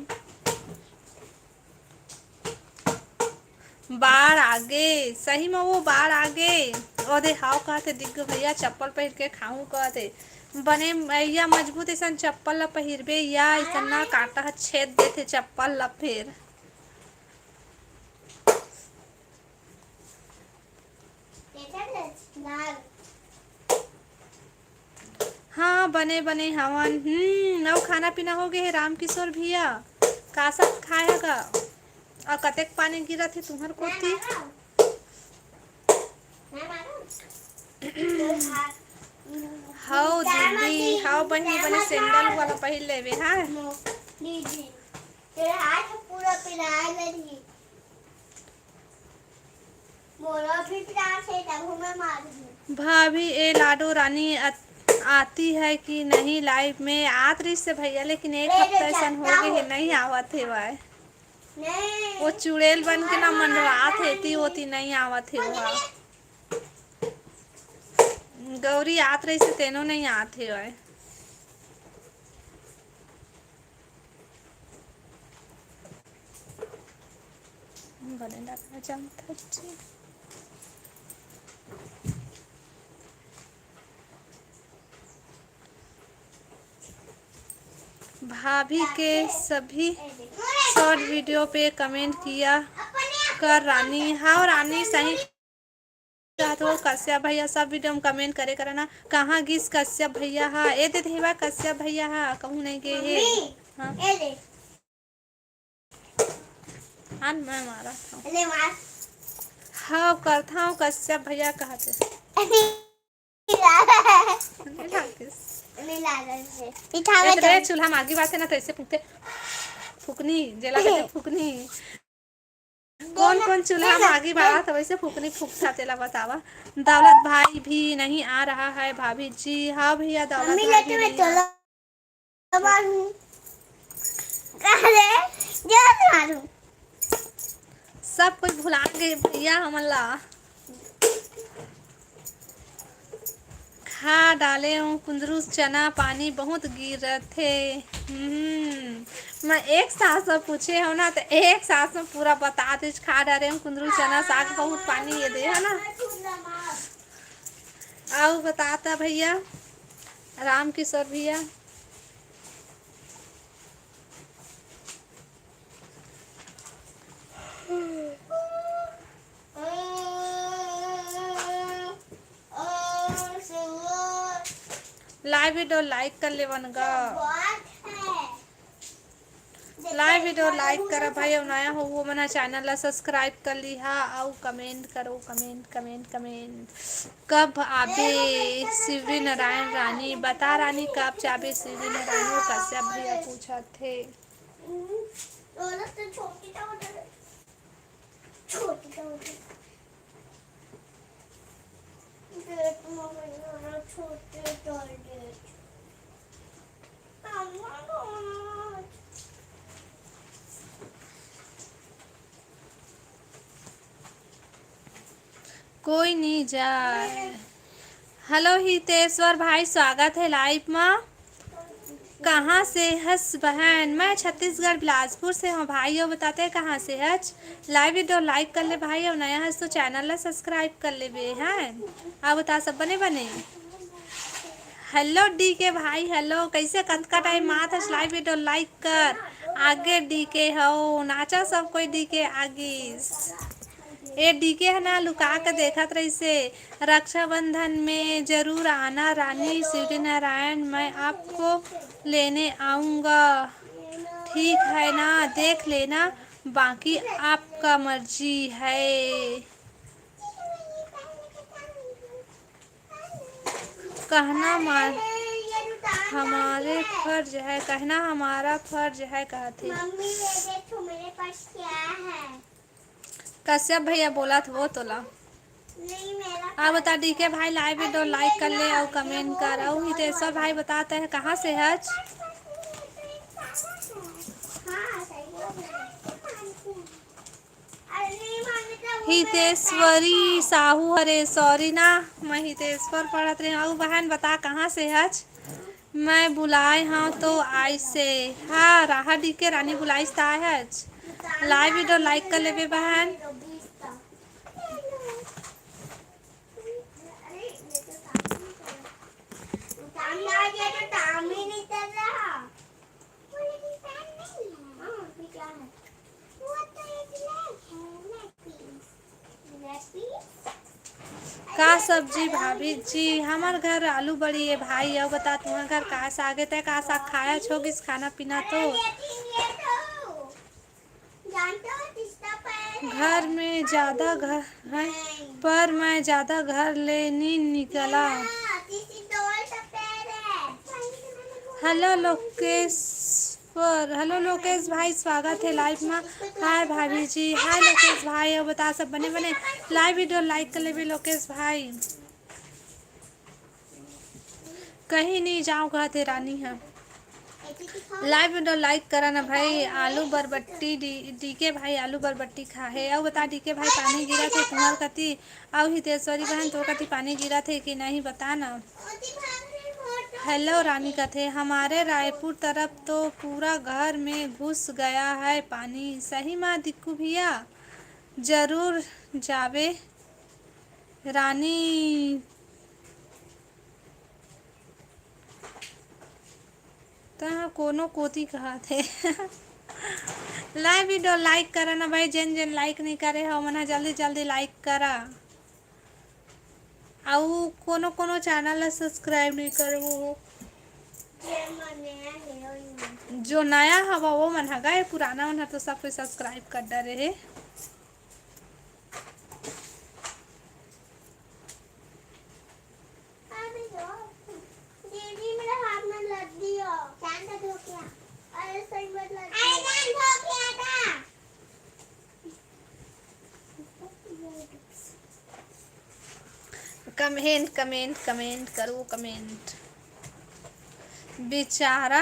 बाढ़ आगे, सही में वो बाढ़ आगे। ओदे हाव कहते दिग्गो भैया, चप्पल पहिर के खाहूं कहते। बने भैया, मजबूत ऐसन चप्पल ला पहिरबे या ऐसन ना, कांटा ह छेद देथे चप्पल ला फेर। हाँ, बने, बने हवन। हम्म, अउ खाना पीना हो गे हे रामकिशोर भैया? का साग खाए ह गा? अउ कतेक पानी गिरत हे तुंहर कोती? हौ दीदी, हौ बहिनी, बने सैंडल वाला पहिर लेबे, हाँ? मोरो भी प्यार से तब हमें मार दी। भाभी, ए लाडो रानी अत-, आती है कि नहीं लाइव में? आत रहिस हे भैया, लेकिन एक हफ्ता अइसन हो गे हे, नहीं आवत हेवय। नहीं। वो चुड़ैल बन के ना मंडरात हे, ती ओती नहीं आवत हे वो। गौरी आत रहिस हे, तेनो नहीं आत हेवय। बने लगा जमत जी। भाभी के सभी शॉर्ट वीडियो पे कमेंट किया कर रानी। हाँ रानी, सही कहत हो कश्यप भैया, सब वीडियो में कमेंट करे करना। कहाँ गिस कश्यप भैया हा? ए दे देवा कश्यप भैया हा, कहूँ नहीं गे हे। मम्मी, हाँ। ए दे। हान मैं मारा था। ले मार। हाँ, करथा हूँ कश्यप भैया कहते। नहीं लागस। नहीं लागस। नहीं लागस। इठावे ए, तो। चूल्हा मागी बात है ना, तो ऐसे फूकते। फूकनी, जेला कहते फूकनी। कौन कौन चूल्हा मागी बात है, वैसे फूकनी फूकता, तेला बतावा। दौलत भाई भी नहीं आ रहा है भाभी जी। हाँ भैया, दौलत मम्मी भाई लेके भी मैं नहीं आ चला मारूं। अरे, जोर मारूं। सब कुछ भुला गए भैया हमन ला। खा डाले हूँ कुंदरू चना, पानी बहुत गिरत हे। हम्म, मैं एक सास से पूछे हो ना, तो एक सास में पूरा बता दे। खा डाले हूँ कुंदरू चना साग, बहुत पानी ये दे है ना। अउ बताता भैया, राम किशोर भैया। लाइव वीडियो लाइक कर लेवन गा। लाइव वीडियो लाइक करा भाई, अउ नया हो वो मना चैनल ला सब्सक्राइब कर लिहा, अउ कमेंट करो, कमेंट, कमेंट, कमेंट। कब आबे शिवरी नारायण रानी? बता रानी, कब जाबे शिवरी नारायण? वो कश्यप भैया पूछत हे। छोटी तो छोटी। पेट में छोटे टॉयलेट। कोई नहीं जाए। हेलो हितेश्वर भाई, स्वागत है लाइव मा। कहाँ से हस बहन? मैं छत्तीसगढ़ बिलासपुर से हूँ भाई। अउ बताते हैं कहाँ से हच? लाइव वीडियो लाइक कर ले भाई, अउ नया हस तो चैनल ला सब्सक्राइब कर लेबे हैं। अउ बता सब बने बने। हेलो डीके भाई, हेलो, कैसे कतका टाइम आत हस? लाइव वीडियो लाइक कर। आगे डीके हो, नाचा सब कोई डीके आगिस। ए डीके ह ना लुका के देखत रहिसे, "रक्षाबंधन में जरूर आना रानी सूर्यनारायण, मैं आपको लेने आऊंगा, ठीक है ना? देख लेना, बाकी आपका मर्जी है।" कहना मा-, हमारे फर्ज है, कहना हमारा फर्ज है, कहत हे। मम्मी, ये देखो, मेरे पास क्या है? कश्यप भैया बोलत हे वो तोला। नहीं, मेरा आप बता, डीके भाई, live video like कर ले अउ comment कर। अउ हितेश्वर भाई बताते हैं, कहाँ से हच? हाँ, सही बोल रहे हैं। हितेश्वरी साहू हरे, sorry ना, मैं हितेश्वर पढ़त रहे। अउ बहन बता, कहाँ से हच? मैं बुलाए हव तो आइसे। हाँ, राहा डीके रानी बुलाइस त आए हच। Live video like कर लेबे बहन। का सब्जी भाभी जी? हमर घर आलू बड़ी ए भाई। अउ बता, तुंहर घर का साग हे? तै का साग खाय हच? होगिस खाना पीना तो? घर में जादा घर है, पर मैं जादा घर ले नी निकला। Hello लोकेश्वर, hello लोकेश भाई, स्वागत है live में। Hi भाभी जी, hi लोकेश भाई, अउ बता सब बने बने? Live video like कर लेबे लोकेश भाई। कहीं नहीं जाओ कहत हे रानी ह। Live video like करा ना भाई। आलू बरबट्टी डी-, डीके भाई आलू बरबट्टी खा हे। अउ बता डीके भाई, पानी गिरत हे तुम्हर कती? अउ हितेश्वरी बहन, तोर कती पानी गिरत हे कि नहीं, बता ना। Hello रानी कथे, हमारे रायपुर तरफ तो पूरा घर में घुस गया है पानी। सही मा दिक्कू भैया, जरूर जाबे रानी। तैं कोनो कोती कहत हे। Live video like करा ना भाई, जेन जेन like नहीं करे हो, ओमन ह जल्दी जल्दी like करा। अउ कोनो कोनो channel ला subscribe नहीं करे हो। जो नया हवा वो मन ह गा, पुराना मन ह तो सब कोई subscribe कर डरे हे। दीदी, मेरे हाथ में लग दियो। चांद का धोखे। अरे, सही में लग दियो। अरे, चांद धोखे आता। Comment, comment, comment करो, comment। बेचारा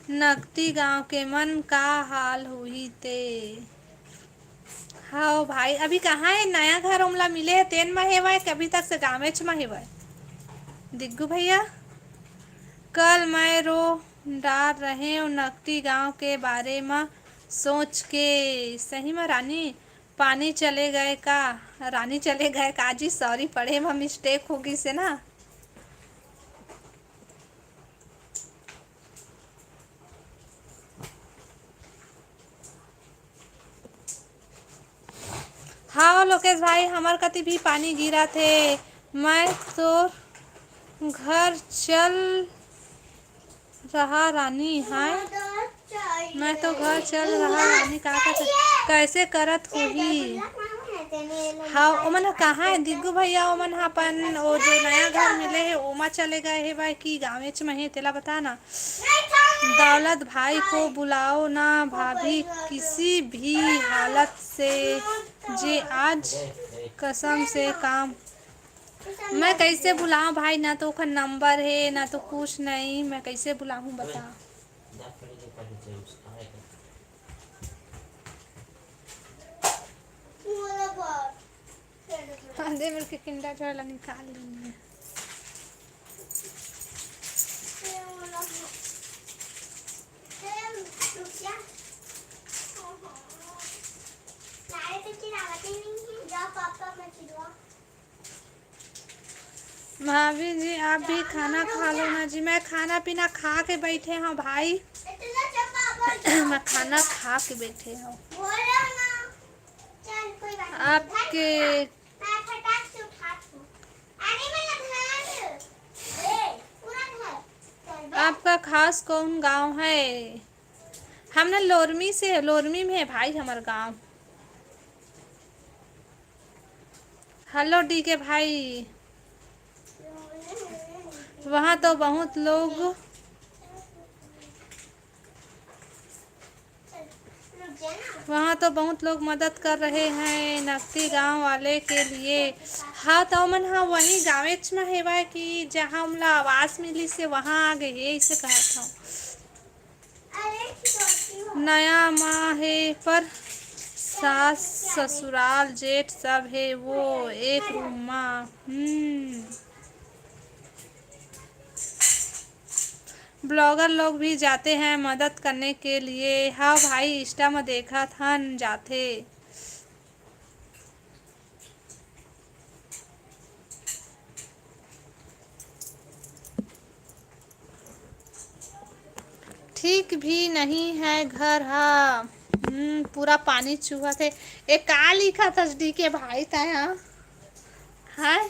नकटी गांव के मन का हाल होही ते। हव भाई, अभी कहाँ हे नया घर ओमला मिले हे, तेन म हेवय कि अभी तक से गाँवेच म हेवय? दिग्गू भैया, कल मैं रो डार रहेंव नकटी गांव के बारे म सोच के। सही म रानी, पानी चले गए का? रानी चले गए का जी, sorry, पढ़े म mistake हो गिस हे ना। हाँ लोकेश भाई, हमर कति भी पानी गिरत हे। मैं तोर घर चल रहा रानी, हाय। मैं तो घर चल रहा रानी, का, का, कैसे करत होही? हाँ, ओमन ह कहाँ हे दिग्गू भैया? ओमन ह अपन ओ जो नया घर मिले हे, ओमा चले गए हे भाई, कि गाँवेच म हे, तेला बता ना। दौलत भाई को बुलाओ ना भाभी, किसी भी हालत से जे आज कसम से काम। मैं कैसे बुलाऊं भाई, ना तो ओखर नंबर हे, ना तो कुछ नहीं, मैं कैसे बुलाऊं बता। हाँ, दे मेरे के Kinder Joy ला निकाल लेने। भाभी जी, आप भी खाना खा लो ना जी। मैं खाना पीना खा के बैठे हव भाई। मैं खाना खा के बैठे हव। आपके आपका खास कौन गांव है? हम ना लोरमी से, लोरमी में है भाई हमर गांव। हेलो डीके भाई, वहाँ तो बहुत लोग वहाँ तो बहुत लोग मदद कर रहे हैं नकटी गांव वाले के लिए। हाँ, तो मन हा वही गाँवेच में हेवय कि जहाँ हमला आवास मिलिस हे, वहाँ आ गए, यही से कहत हूँ। नया माँ हे, पर सास, ससुराल, जेठ सब हे वो एक रूम मा। हम्म। ब्लॉगर लोग भी जाते हैं मदद करने के लिए। हाँ भाई, इंस्टा में देखत हन जाथे। ठीक भी नहीं है घर हा। हम्म, पूरा पानी चुहत हे। ए, का लिखत हस डीके भाई तैं हा? हाय।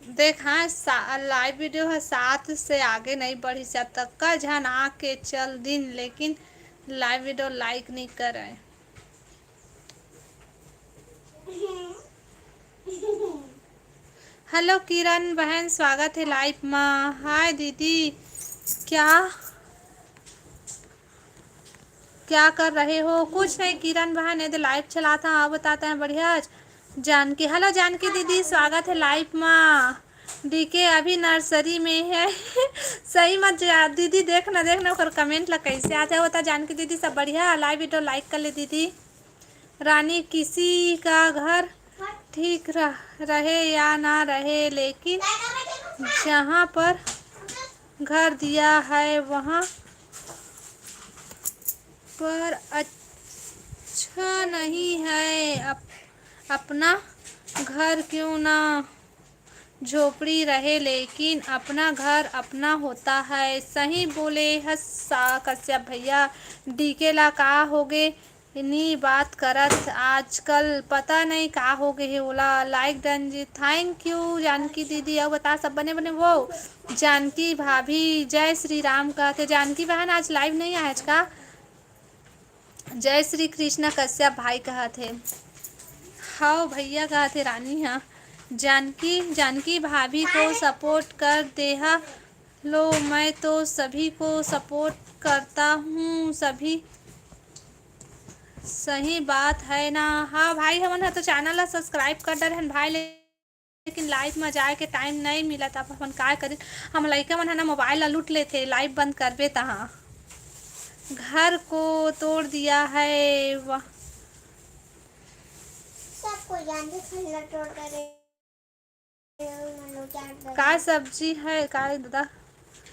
देख हाँ, सा-, लाइव वीडियो ह सात से आगे नहीं बढ़िस, ततका झन आके चल दिन, लेकिन लाइव वीडियो लाइक नहीं करे। हेलो किरण बहन, स्वागत है लाइव मा। हाय दीदी, क्या क्या कर रहे हो? कुछ नहीं किरण बहन, ये तो लाइव चलाता हूँ, आप बताते हैं बढ़िया। जानकी, हेलो जानकी दीदी, स्वागत है लाइव मा। डीके अभी नर्सरी में है। सही मत जा दीदी, देख ना, देख ना ओकर कमेंट ला कैसे आते होता। जानकी दीदी सब बढ़िया, लाइव वीडियो लाइक कर ले दीदी। रानी, किसी का घर ठीक रह, रहे या ना रहे, लेकिन जहाँ पर घर दिया है वहाँ पर अच्छा नहीं है। अप-, अपना घर क्यों ना झोपड़ी रहे, लेकिन अपना घर अपना होता है। सही बोले हस सा-, कश्यप भैया। डीके ला का होगे? नी बात करत आजकल, पता नहीं का हो गए हे ओला। लाइक डन जी, थैंक यू जानकी दीदी। अउ बता सब बने बने वो जानकी भाभी, जय श्री राम कहत हे। जानकी बहन आज लाइव नहीं आए का? जय श्री कृष्णा कश्यप भाई कहत हे। हव भैया कहत हे रानी हा। जानकी, जानकी भाभी को सपोर्ट कर देहा लो, मैं तो सभी को सपोर्ट करता हूँ, सभी सही बात है ना। हाँ भाई, हमन ह तो चैनल ला सब्सक्राइब कर डरे हन भाई, लेकिन लाइव में जाए के टाइम नहीं मिलत। अब अपन काय करी, हम लइका मन ह ना मोबाइल ला लूट लेथे, लाइव बंद करबे तहाँ। घर को तोड़ दिया है, वाह। सबको जान दे, खल्ला तोड़ करे। काय सब्जी है, काय दादा?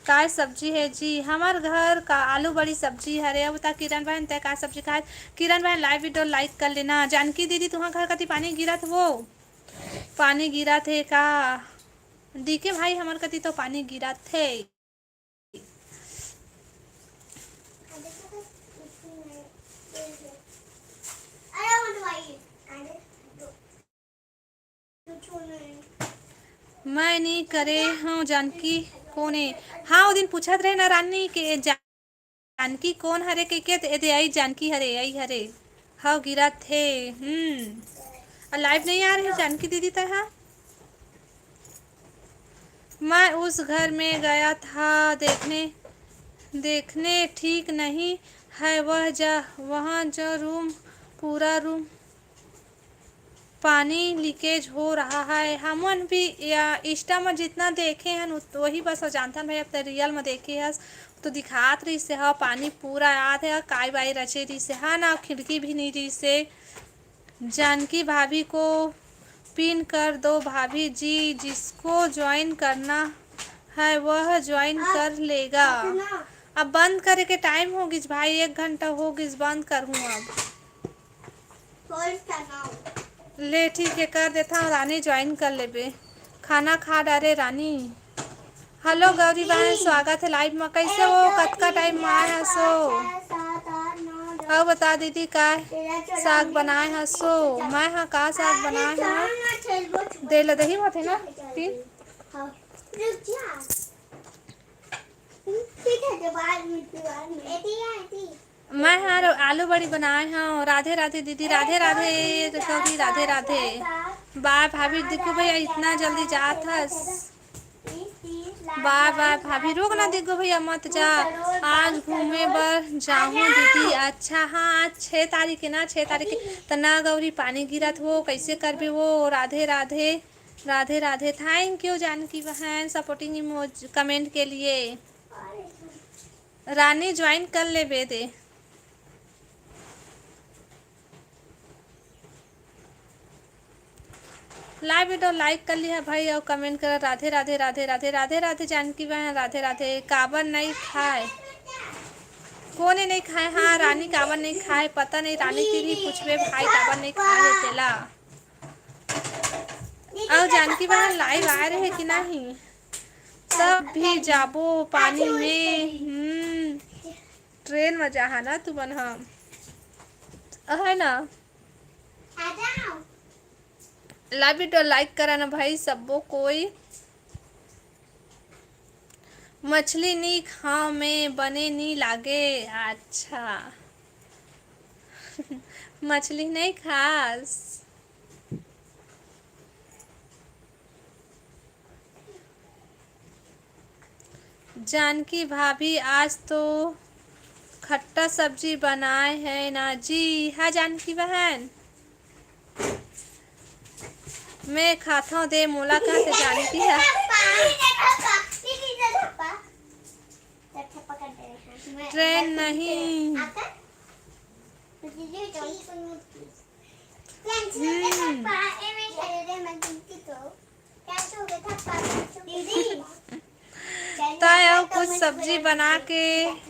काय सब्जी है जी? हमर घर का आलू बड़ी सब्जी हरे। अब बता किरण बहन, तै का सब्जी खाए? किरण बहन, लाइव वीडियो लाइक कर लेना। जानकी दीदी, तुहाँ घर कति पानी गिरत वो? पानी गिरत हे का? डीके भाई, हमर कति तो पानी गिरत हे। मैं नी करे हव जानकी कोन ए। हाँ, ओ दिन पूछत रहे ना रानी के जानकी कोन हरे कहिके, त एदे आई जानकी हरे, आई हरे। हव गिरत हे। हम्म। आ लाइव नहीं आ रहे जानकी दीदी तै हा? मैं उस घर में गया था देखने, देखने ठीक नहीं है वह जा, वहाँ जो रूम, पूरा रूम पानी लीकेज हो रहा है। हमन भी या इंस्टा में जितना देखे हन उत-, वही बस जानथन भाई। अब तो रियल में देखे हस तो दिखात रहिस हे, हाँ, पानी पूरा आत हे, काई बाई रचे रहिस हे, हाँ ना, खिड़की भी नहीं रहिस हे। जानकी भाभी को पिन कर दो भाभी जी, जिसको ज्वाइन करना है वह ज्वाइन कर लेगा। अब बंद करे के टाइम हो गिस भाई, एक घंटा हो गिस, बंद करहूँ अब। ले ठीक हे, कर देथव, रानी ज्वाइन कर लेबे। खाना खा डारे रानी। हेलो गौरी बहन, स्वागत हे लाइव म। कैसे हो? कतका टाइम म आए हसो? अउ बता दीदी, का साग बनाए हसो? मैं ह का साग बनाए हव? दे ल दही मत हे ना, पी। मैं हर आलू बड़ी बनाए हव। राधे राधे दीदी, राधे राधे गौरी, राधे राधे। बाय भाभी, दिग्गू भैया इतना जल्दी जात हस? बाय बाय भाभी, रुक ना दिग्गू भैया, मत जा, आज घूमे बर जाहूँ दीदी। अच्छा हाँ, आज छः तारीख हे ना, छः तारीख हे। त ना गौरी, पानी गिरत वो, कैसे करबे वो? राधे राधे। राधे राधे। थैंक यू जानकी बहन, सपोर्टिंग इमोज कमेंट के लिए। रानी ज्वाइन कर लेबे दे। लाइव वीडियो लाइक कर लिहा भाई, अउ कमेंट कर। राधे राधे, राधे राधे, राधे राधे जानकी बहन, राधे राधे। काबर नहीं खाए? कोने नहीं खाए? हाँ रानी, काबर नहीं खाए? पता नहीं, रानी के भी पूछबे भाई, काबर नहीं खाए हे तेला। अउ जानकी बहन लाइव आए रहे कि नहीं? सब भी जाबो पानी में। हम्म, ट्रेन में जाहा ना तुमन ह, है ना? लाइव वीडियो लाइक करा ना भाई, सबो कोई। मछली नी खाओ में बने नी लागे। अच्छा। मछली नहीं खास। जानकी भाभी, आज तो खट्टा सब्जी बनाए है ना जी। हाँ जानकी बहन, मैं खाथव दे, मोला कहते जानकी है। ट्रेन नहीं। हम्म। ताय अउ कुछ सब्जी बना के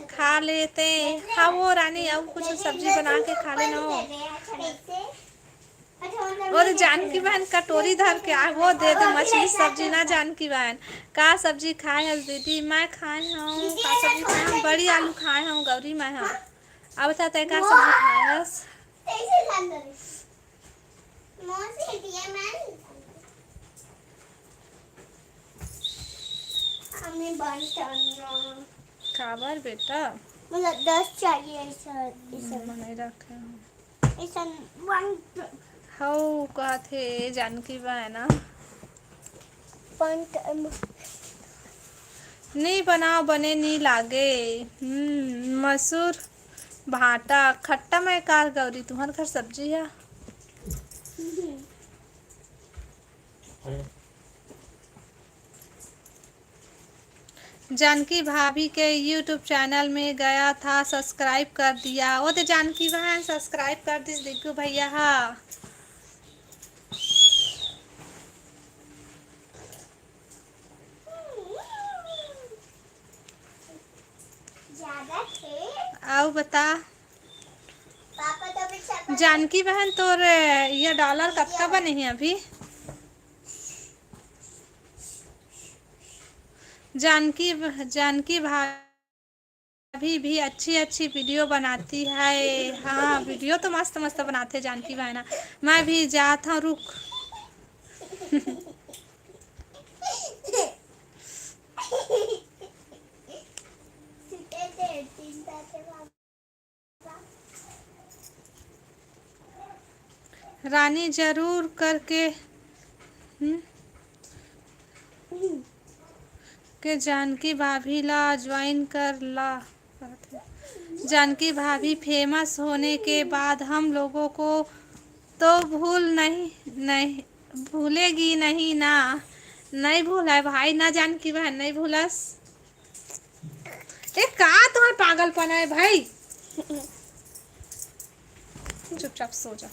खा लेते। हाँ वो रानी, अउ कुछ सब्जी बना के खा लेना हो। वो तो जानकी बहन कटोरी धर के आ, वो दे दे मछली सब्जी ना जानकी बहन। का सब्जी खाए हस दीदी? मैं खाए हूँ, का सब्जी खाए हूँ? बड़ी आलू खाए हूँ गौरी मैं हूँ। अब बता तय का सब्जी खाए हस? हमें बन करना। काबर बेटा? मतलब दस चाहिए ऐसा, ऐसा। हम्म, नहीं रखे हूँ। ऐसा वन। हऊ कहत हे जानकी बहन ना। वन टाइम। नी बनाओ बने नी लागे। हम्म, मसूर भाटा खट्टा मैं कार गौरी, तुम्हार घर सब्जी है? हम्म। जानकी भाभी के YouTube चैनल में गया था, सब्सक्राइब कर दिया। वो तो जानकी बहन सब्सक्राइब कर दिस दिग्गू भैया हा। अउ बता जानकी बहन, तोर ये डॉलर कतका बने हे अभी? जानकी, जानकी भाभी भी अच्छी अच्छी वीडियो बनाती है। हाँ, वीडियो तो मस्त मस्त बनाते जानकी बहन। मैं भी जात हूँ, रुक। रानी जरूर करके, हम्म, के जानकी भाभी ला ज्वाइन कर ला। जानकी भाभी फेमस होने के बाद हम लोगों को तो भूल नहीं, नहीं भूलेगी नहीं ना। नहीं भूला है भाई ना जानकी बहन, नहीं भूलस। ए, का तोहर पागलपन है भाई? चुपचाप सो जा।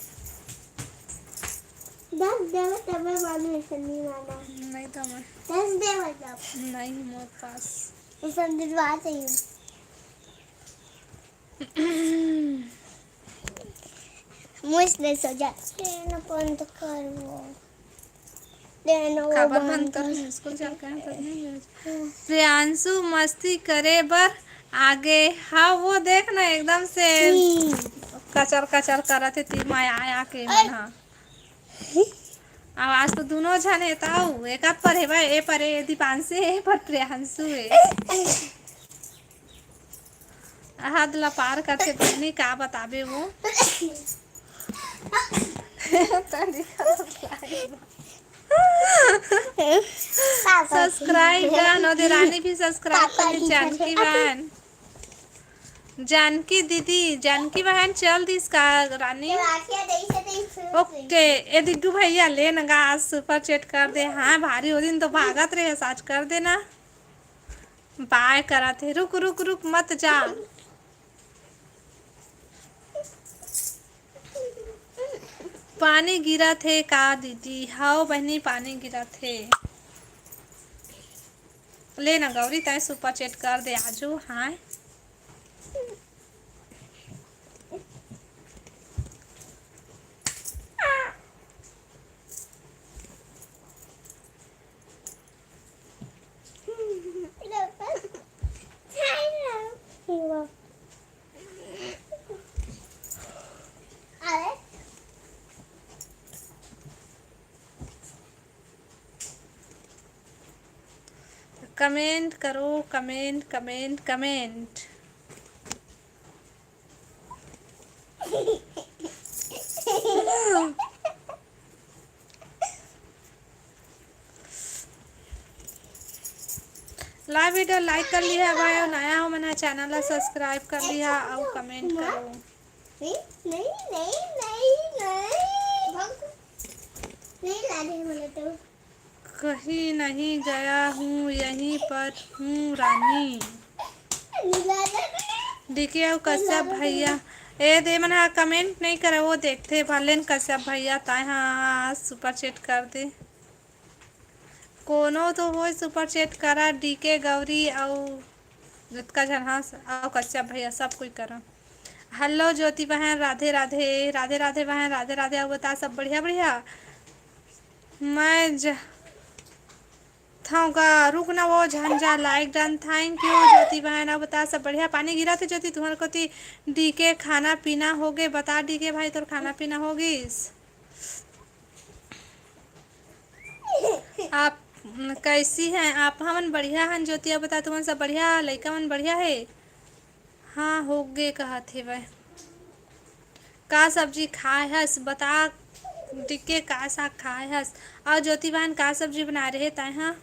दस देवे तबे मालूम है सन्नी मामा। नहीं तो मैं। दस देवे तब। नहीं मोर पास। ये सब दिलवा चाहिए। मुझ ले सो जा। तेन बंद करवो। तेन वो काबर बंद बंद कर कर। स्कूल जाके आए तब नहीं गए। प्रियांशु मस्ती करे बर आगे। हाँ, वो देख ना, एकदम से हम्म। कचर कचर करत हे, तीर माया आया के मन हा। अब आज तो दोनों झन हे, ताऊ, एक आध पर हे भाई, ए पर ए दीपांशु हे, ए पर प्रियांशु हे। हद ला पार करथे बहिनी, का बताबे वो। सब्सक्राइब डन, ओदे रानी भी सब्सक्राइब कर ले, जानकी बहन। जानकी दीदी, जानकी बहन चल दिस का रानी? ओके, ए दिग्गू भैया ले न गा, आज सुपर चैट कर दे। हाँ भारी, ओ दिन तो भागत रहे, आज कर देना। बाय करत हे। रुक, रुक, रुक, मत जा। पानी गिरत हे का दीदी? हव बहिनी, पानी गिरत हे। ले ना गौरी, तैं सुपर चैट कर दे आजू। हाँ। कमेंट करो, comment, comment, comment. Live video like कर लिहा भाई, अउ नया हो मन ह चैनल ला सब्सक्राइब कर लिहा अउ कमेंट करो। नहीं, नहीं, नहीं, नहीं, नहीं। नहीं ला दे बोले तो। कहीं नहीं गया हूँ, यहीं पर हूँ रानी। डीके अउ कश्यप भैया, ए दे मन ह कमेंट नहीं करे, वो देखथे। भलेन कश्यप भैया, ताय हाँ सुपर चैट कर दे। कोनो तो होय सुपर चैट करा, डीके, गौरी अउ जतका झन हस, अउ कश्यप भैया, सब कोई करा। हेलो ज्योति बहन, राधे राधे, राधे राधे बहन, राधे राधे। अउ बता, सब बढ़िया, बढ़िया? मैं ज-, थौं का रुक ना वो झन जा, लाइक डन, थैंक यू ज्योति बहन। अउ बता, सब बढ़िया? पानी गिरत हे ज्योति तुम्हर कोती? डीके, खाना पीना होगे? बता डीके भाई, तोर खाना पीना होगिस? आप, न, कैसी हैं आप? हमन बढ़िया हन ज्योति, अउ बता तुमन सब बढ़िया? लइका मन बढ़िया हे? हाँ, होगे कहत हेवय। का सब्जी खाए हस? बता डीके, का साग खाए हस? अउ ज्योति बहन, का सब्जी बनाए रहे तैं हा?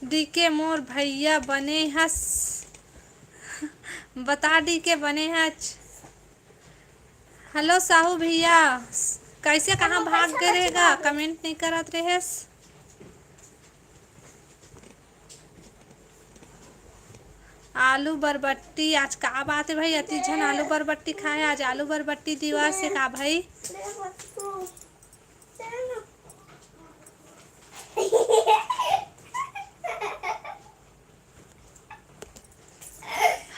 डीके मोर भैया बने हस। बता डीके बने हच। हेलो साहू भैया, कैसे कहाँ भाग गए रहेगा? कमेंट नहीं करत रहेस। आलू बरबट्टी, आज का बात है भाई, अति झन आलू बरबट्टी खाए, आज आलू बरबट्टी दिवस है का भाई?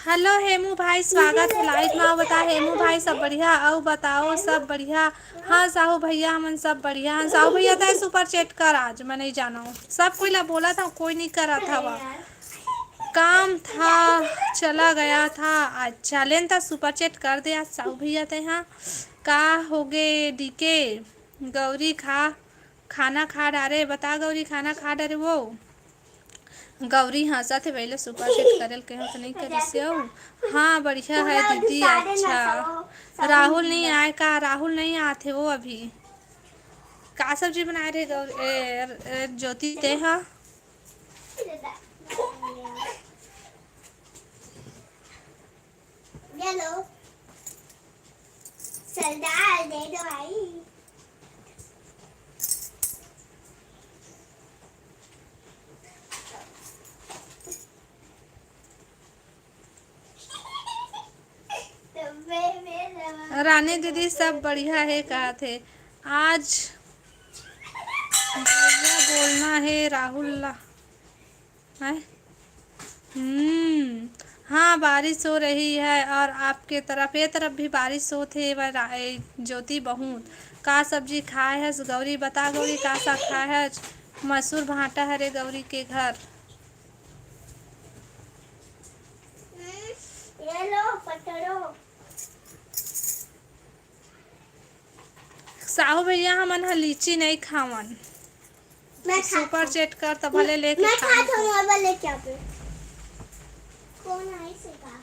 हेलो हेमू भाई, स्वागत है लाइव मा। अउ बता हेमू भाई, सब बढ़िया? अउ बताओ, सब बढ़िया? हाँ साहू भैया, हमन सब बढ़िया हन। साहू भैया, तैं सुपर चैट कर, आज मैं नहीं जाना हूँ। सब कोई ला बोला था, कोई नहीं करा था। काम था, चला गया था। अच्छा, लेन त सुपर चैट कर दे आज साहू भैया ते। हाँ, का होगे डीके? गौरी खा, खाना खा डारे। बता गौरी, खाना खा डारे वो? गौरी हंसत हे, पहले सुपर चैट करे ल कहो तो नहीं करिस हो। हाँ, बढ़िया है दीदी। अच्छा, राहुल नहीं आए का? राहुल नहीं आते वो अभी। का सब्जी बनाए रहे गौरी, ए, ए, ज्योति ते हा? ये लो। सरदार दे दो भाई। रानी दीदी सब बढ़िया हे कहत हे। आज भैया बोलना हे राहुल ला। हैं? हम्म, हाँ, बारिश हो रही है और आपके तरफ, ये तरफ भी बारिश होत हे, व रा-, ए, ज्योति बहुत। का सब्जी खाए हस गौरी? बता गौरी, का साग खाए हस? मसूर भांटा हरे गौरी के घर। ये लो, पकड़ो। साहू भैया, हमन ह लीची नइ खावन। मैं खात सुपर हूँ। चैट कर त भले लेके मैं खा खात हूँ, लेते। मोर बर लेके आबे। कौन आइस हे का?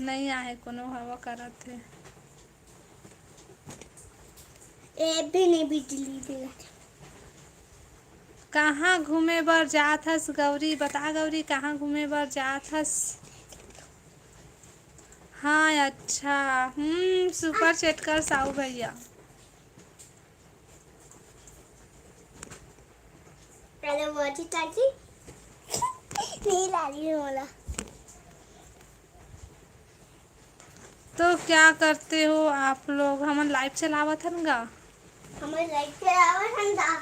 नइ आए, कोनो हवा करत हे। ए भी नहीं बिजली दे। कहाँ घूमे बर जात हस गौरी? बता गौरी, कहाँ घूमे बर जात हस? हाँ, अच्छा। हम्म, सुपर चैट कर साहू भैया। पहले वो अच्छी चाची नहीं ला रही हूँ बोला। तो क्या करते हो आप लोग? हमन लाइव चलावत हन गा। हमन लाइव चलावत हन गा।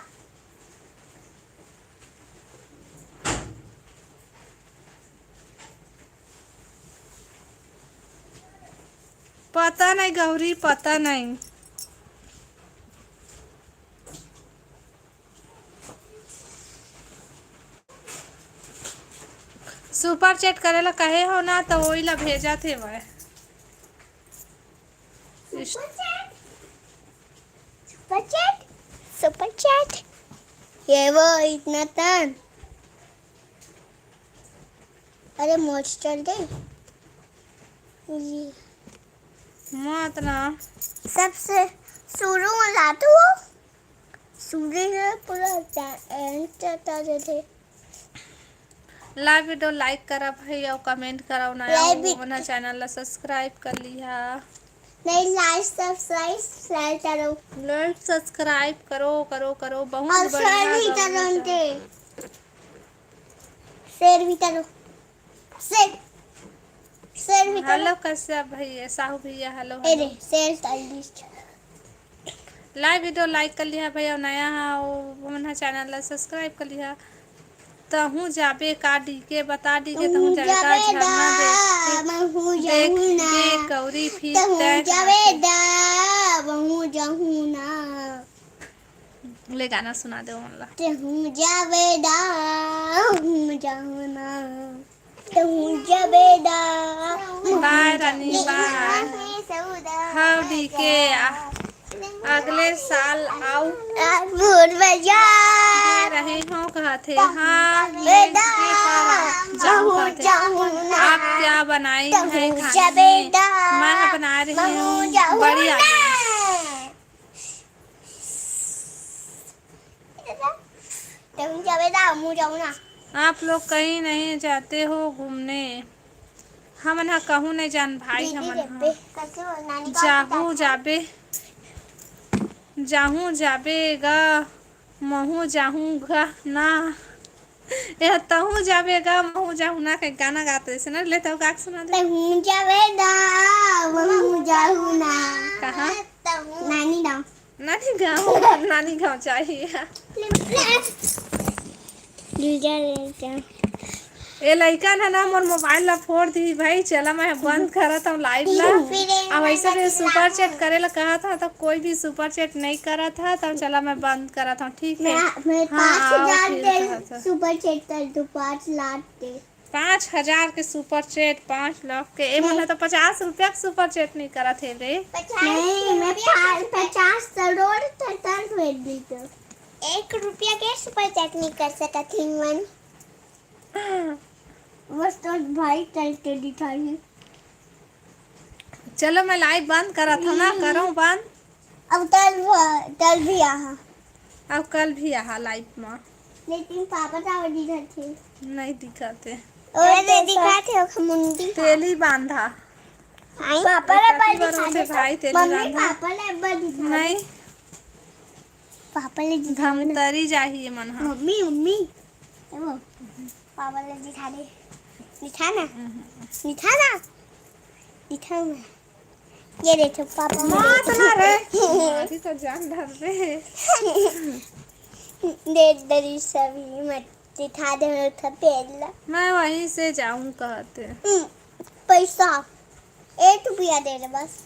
पता नहीं गौरी, पता नहीं। सुपर चैट करे ला कहे हो ना, तो वही ला भेजत हे मैं। Super chat, super chat, super chat. ये वो इतना तन। अरे मोच चल दे। ये मत ना। सबसे शुरू में लातू हो। शुरू में पूरा चा-, एंड चटा देते। ला वीडियो लाइक करा भाई, अउ कमेंट करा, नया लाइक हो भी ना, चैनल ला सब्सक्राइब कर लिहा। नहीं, लाइक सब्सक्राइब शेयर करो। लाइक सब्सक्राइब करो, करो, करो, बहुत और बढ़िया शेयर भी करो गाना उनके। शेयर भी करो। शेयर, शेयर भी करो। हेलो कश्यप भैया, साहू भैया, हेलो, ए रे, हेलो। शेयर कर दी। लाइव वीडियो लाइक कर लिहा भैया, नया हा, वो हमन हा चैनल ला सब्सक्राइब कर लिहा। तहूँ जाबे का डीके, बता डीके, तहूँ तहूँ जाबे का जाबे झरना दा, देख, महूँ देख जाहूँ ना। के कौरी फिर तहूँ तैं जाबे कहाथे। दा, महूँ जाहूँ ना। ले गाना सुना दे हमन ला। तहूँ जाबे दा, महूँ जाहूँ ना। तहूँ जाबे दा। बाय रानी, बाय। हव डीके, आ, अगले साल आऊ। मोर बजा। दे रहे हो कहत हे, हाँ, जाबे दा। जाहूँ कहत हे। जाहूँ ना। आप क्या बनाई है खाने में? मैं बनाए रही हूँ बड़ी आलू। तहूँ जाबे दा, महूँ जाहूँ ना। आप लोग कहीं नहीं जाते हो घूमने? हमन हा कहूँ नहीं जान भाई, दीदी हमन रे हा। पे, कैसे हो? नानी गाँव जाहूँ जाबे, जाहूँ जाबे गा, महूँ जाहूँ गा ना। ए, तहूँ जाबे गा, महूँ जाहूँ ना, के गाना गात रहिस ना, ले तहूँ गा के सुना दे। तहूँ जाबे दा, महूँ जाहूँ ना। कहाँ? तहूँ। नानी गाँव। नानी गाँव, नानी गाँव चाहिए। ले, ले, ले। ए लइकन ह ना मोर मोबाइल ला फोड़ दिही भाई। चला मैं बंद करत हूँ लाइव ला। अब ऐसे भी सुपर चैट करे ला कहा था, तो कोई भी सुपर चैट नहीं करा था, तब चला मैं बंद करत हूँ, ठीक है? मैं, मैं हाँ, पाँच हजार आओ फिर दे कहा था। सुपर चैट कर दो, पाँच लाख दे। पाँच हजार के सुपर चैट, पाँच लाख के। ए, नहीं। मन तो पचास रुपया के सुपर चैट नहीं करत हे रे। पचास नहीं, मैं रुपया पा-, पचास करोड़ तक भेज दी तो। एक रुपया के सुपर चैट नहीं कर सकत ही मन। बस तो भाई चल के दिखाई। चलो, मैं लाइव बंद करत हूँ ना, हम्म। करो बंद। अब कल भ-, कल भी आहा। अब कल भी आहा लाइव में। लेकिन पापा तो दिखत हे। नहीं दिखत हे। अरे, दिखत हे, ओखर मुंडी। तेली बांधा। आई। पापा ले एक बार आदमी दिखा दे। भाई, तेली मम्मी, बांधा। पापा ले एक बार दिखा दे। नहीं। पापा ले दिखा दे। धमतरी जाही ये मन हा। Mummy, mummy. ए वो, पापा ले दिखा दे। दिखा ना। हम्म। दिखा ना। दिखा ना। ये देखो, पापा ले मत ना रे। मारी तो जान डर दे। दे दरी सभी मत। दिखा दे, मेरे पेड़ ला। मैं वहीं से जाऊं कहते। हम्म, पैसा एक रुपया दे दे बस,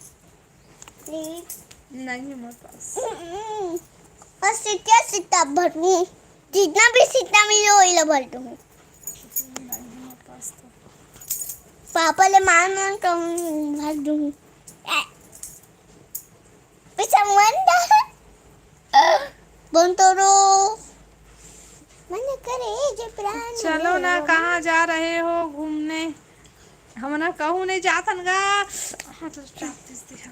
प्लीज। नहीं है मेरे पास। हम्म, बस सिक्का सिक्का भरूं, जितना भी सिक्का मिले वही ला भर दूं। नहीं है मेरे पास तो। पापा ले मार मार के भर दूं। ए, पैसा मन दा। बोन तोरो। मन करे जे प्राण चलो ना, ले। कहाँ जा रहे हो घूमने? हमन कहूँ नहीं जात हन गा। हाँ, तो चाप दीस दिया।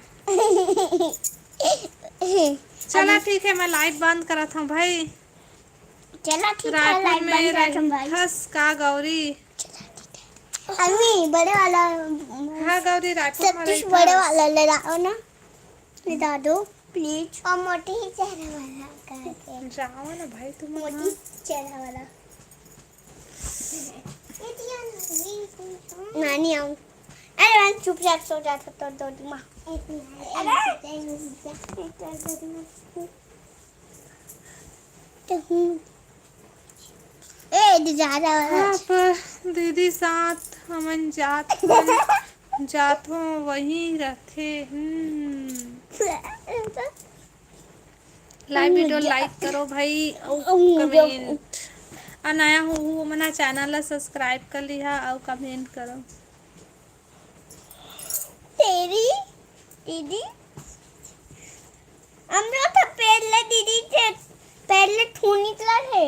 चला, अभी ठीक है, मैं लाइव बंद करत हूँ भाई। चला, ठीक है, रायपुर लाइव में बंद करत हूँ भाई। रहिथस का गौरी? अम्मी, बड़े वाला। हाँ गौरी, रायपुर में सब कुछ रहिथस। बड़े वाला ले लाओ ना। ले ला दो, प्लीज। और मोटी ही चेहरा वाला करके। जाओ ना भाई, तुम मोटी वहाँ। चेहरा वाला। ये दिया ना, ये दिया। नानी आऊँ। अरे, मैं चुपचाप सो जाता तो दो दिमाग। अरे। तो हूँ। ए, दीदी, जा रहा है। हाँ, पर दीदी साथ हमन जात हन, जात हो वहीं रहते। हम्म। लाइव वीडियो मुझे लाइक करो भाई, और हम्म, जो कमेंट। आ नया हो, वो मना चैनल ला सब्सक्राइब कर लिहा और कमेंट करो। तेरी दीदी, हम लोग तो पहले दीदी थे, पहले ठू निकला है।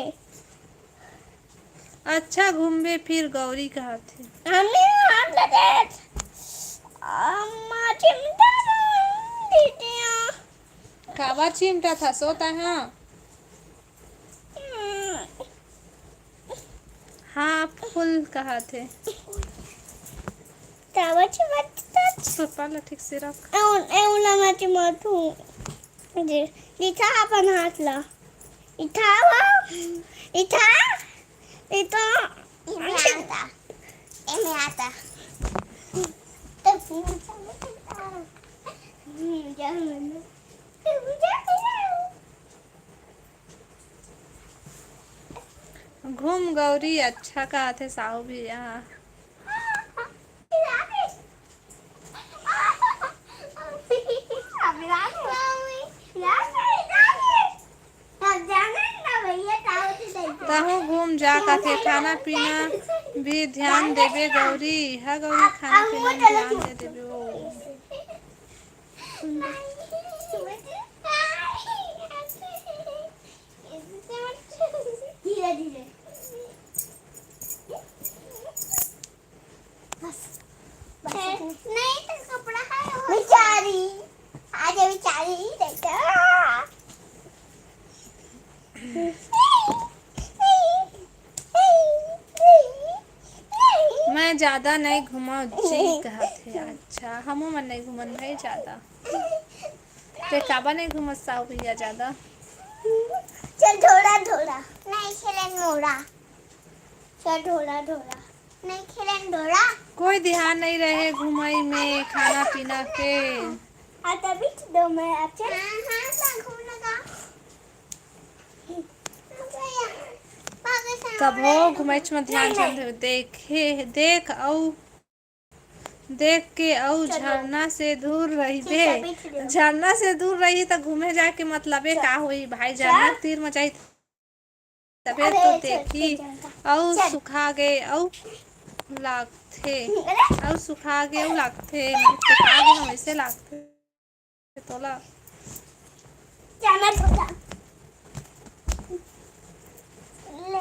अच्छा घूमबे फिर गौरी कहत हे। हमें हम तो देख, अम्मा चिमटा दीदी। काबर चिमटा था सोता है? हम्म। हाँ, फूल कहाथे। काबर चिमटा? सोपा ला ठीक से रख। एउ-, एउ ला मैं चिमटू। जी, दिखा अपन हाथ ला। इठा हो, इठा, इठा। एमे आता, एमे आता। तो हम्म, जा, जा, जा। घूम गौरी अच्छा कहत हे साहू भैया। तहूँ घूम जा कथे, खाना पीना भी ध्यान देबे गौरी। हाँ गौरी, खाना पीना में ध्यान दे देबे। धीरे धीरे। बस। बस। नहीं तो कपड़ा है वो। बेचारी। आजा बेचारी, देखो। मैं ज्यादा नहीं घूमा जी कहत हे। अच्छा, हमू मन नहीं घूमन भाई ज्यादा। ते काबर नहीं घूमत साहू भैया ज्यादा? चल थोड़ा थोड़ा। नहीं खेलन मोरा। चल ढोला ढोला। नहीं खेलन ढोला। कोई ध्यान नहीं रहे घुमाई में, खाना पीना के। हाँ, तभी तो दो मैं, अच्छा। हाँ, हाँ, तो घूम लगा। कभो घुमाइच में ध्यान चल देखे, देख अउ देख के अउ झरना से दूर रहिबे। झरना से दूर रही त घूमे जाए के मतलबे का होई भाई? झरना तीर म जाई तबे तो देखी। अउ सुखा गे अउ लागथे, अउ सुखा गे अउ लागथे, मतलब सुखा गे ना वैसे लागथे तोला। ले।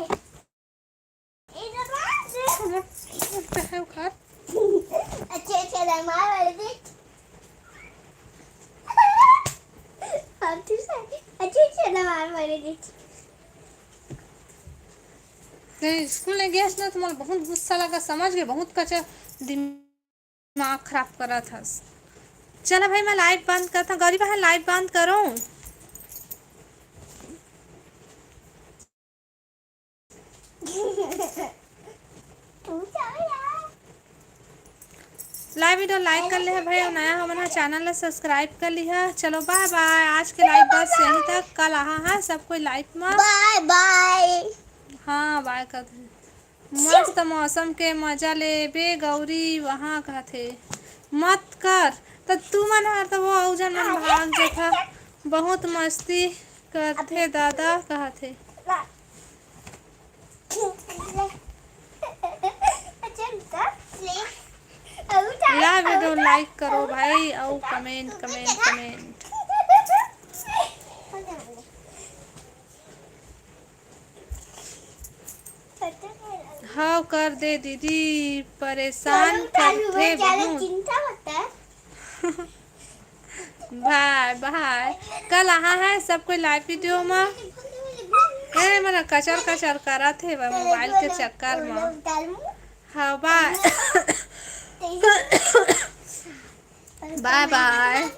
अच्छे अच्छे दमार वाले देख। अच्छे अच्छे दमार वाले देख। ते स्कूल में गेस ना, तुम्हारा बहुत गुस्सा लगा, समझ गए, बहुत कच्चा दिमाग खराब करा था। चला भाई, मैं लाइव बंद करता हूँ। गौरी बहन, लाइव बंद करो। लाइव वीडियो लाइक कर ले भाई, अउ नया हो मन ह चैनल ला सब्सक्राइब कर लिहा। चलो बाय बाय, आज के लाइव बस यहीं तक। कल आहा है सब कोई लाइव में। बाय बाय। हाँ, बाय कर दे। मस्त मौसम के मजा लेबे गौरी, वहाँ कहथे। मत कर, त तुमन हर त वो अउ झन मन भाग जथा। बहुत मस्ती करथे दादा, कहथे। ला वीडियो लाइक करो भाई, अउ कमेंट, कमेंट, कमेंट। हव कर दे दीदी, परेशान करथे बहुत। बाय बाय। कल आहा है सब कोई लाइव वीडियो में। ए, मना कचर कचर करत हे मोबाइल के चक्कर में। हाँ, बाय। बाय बाय।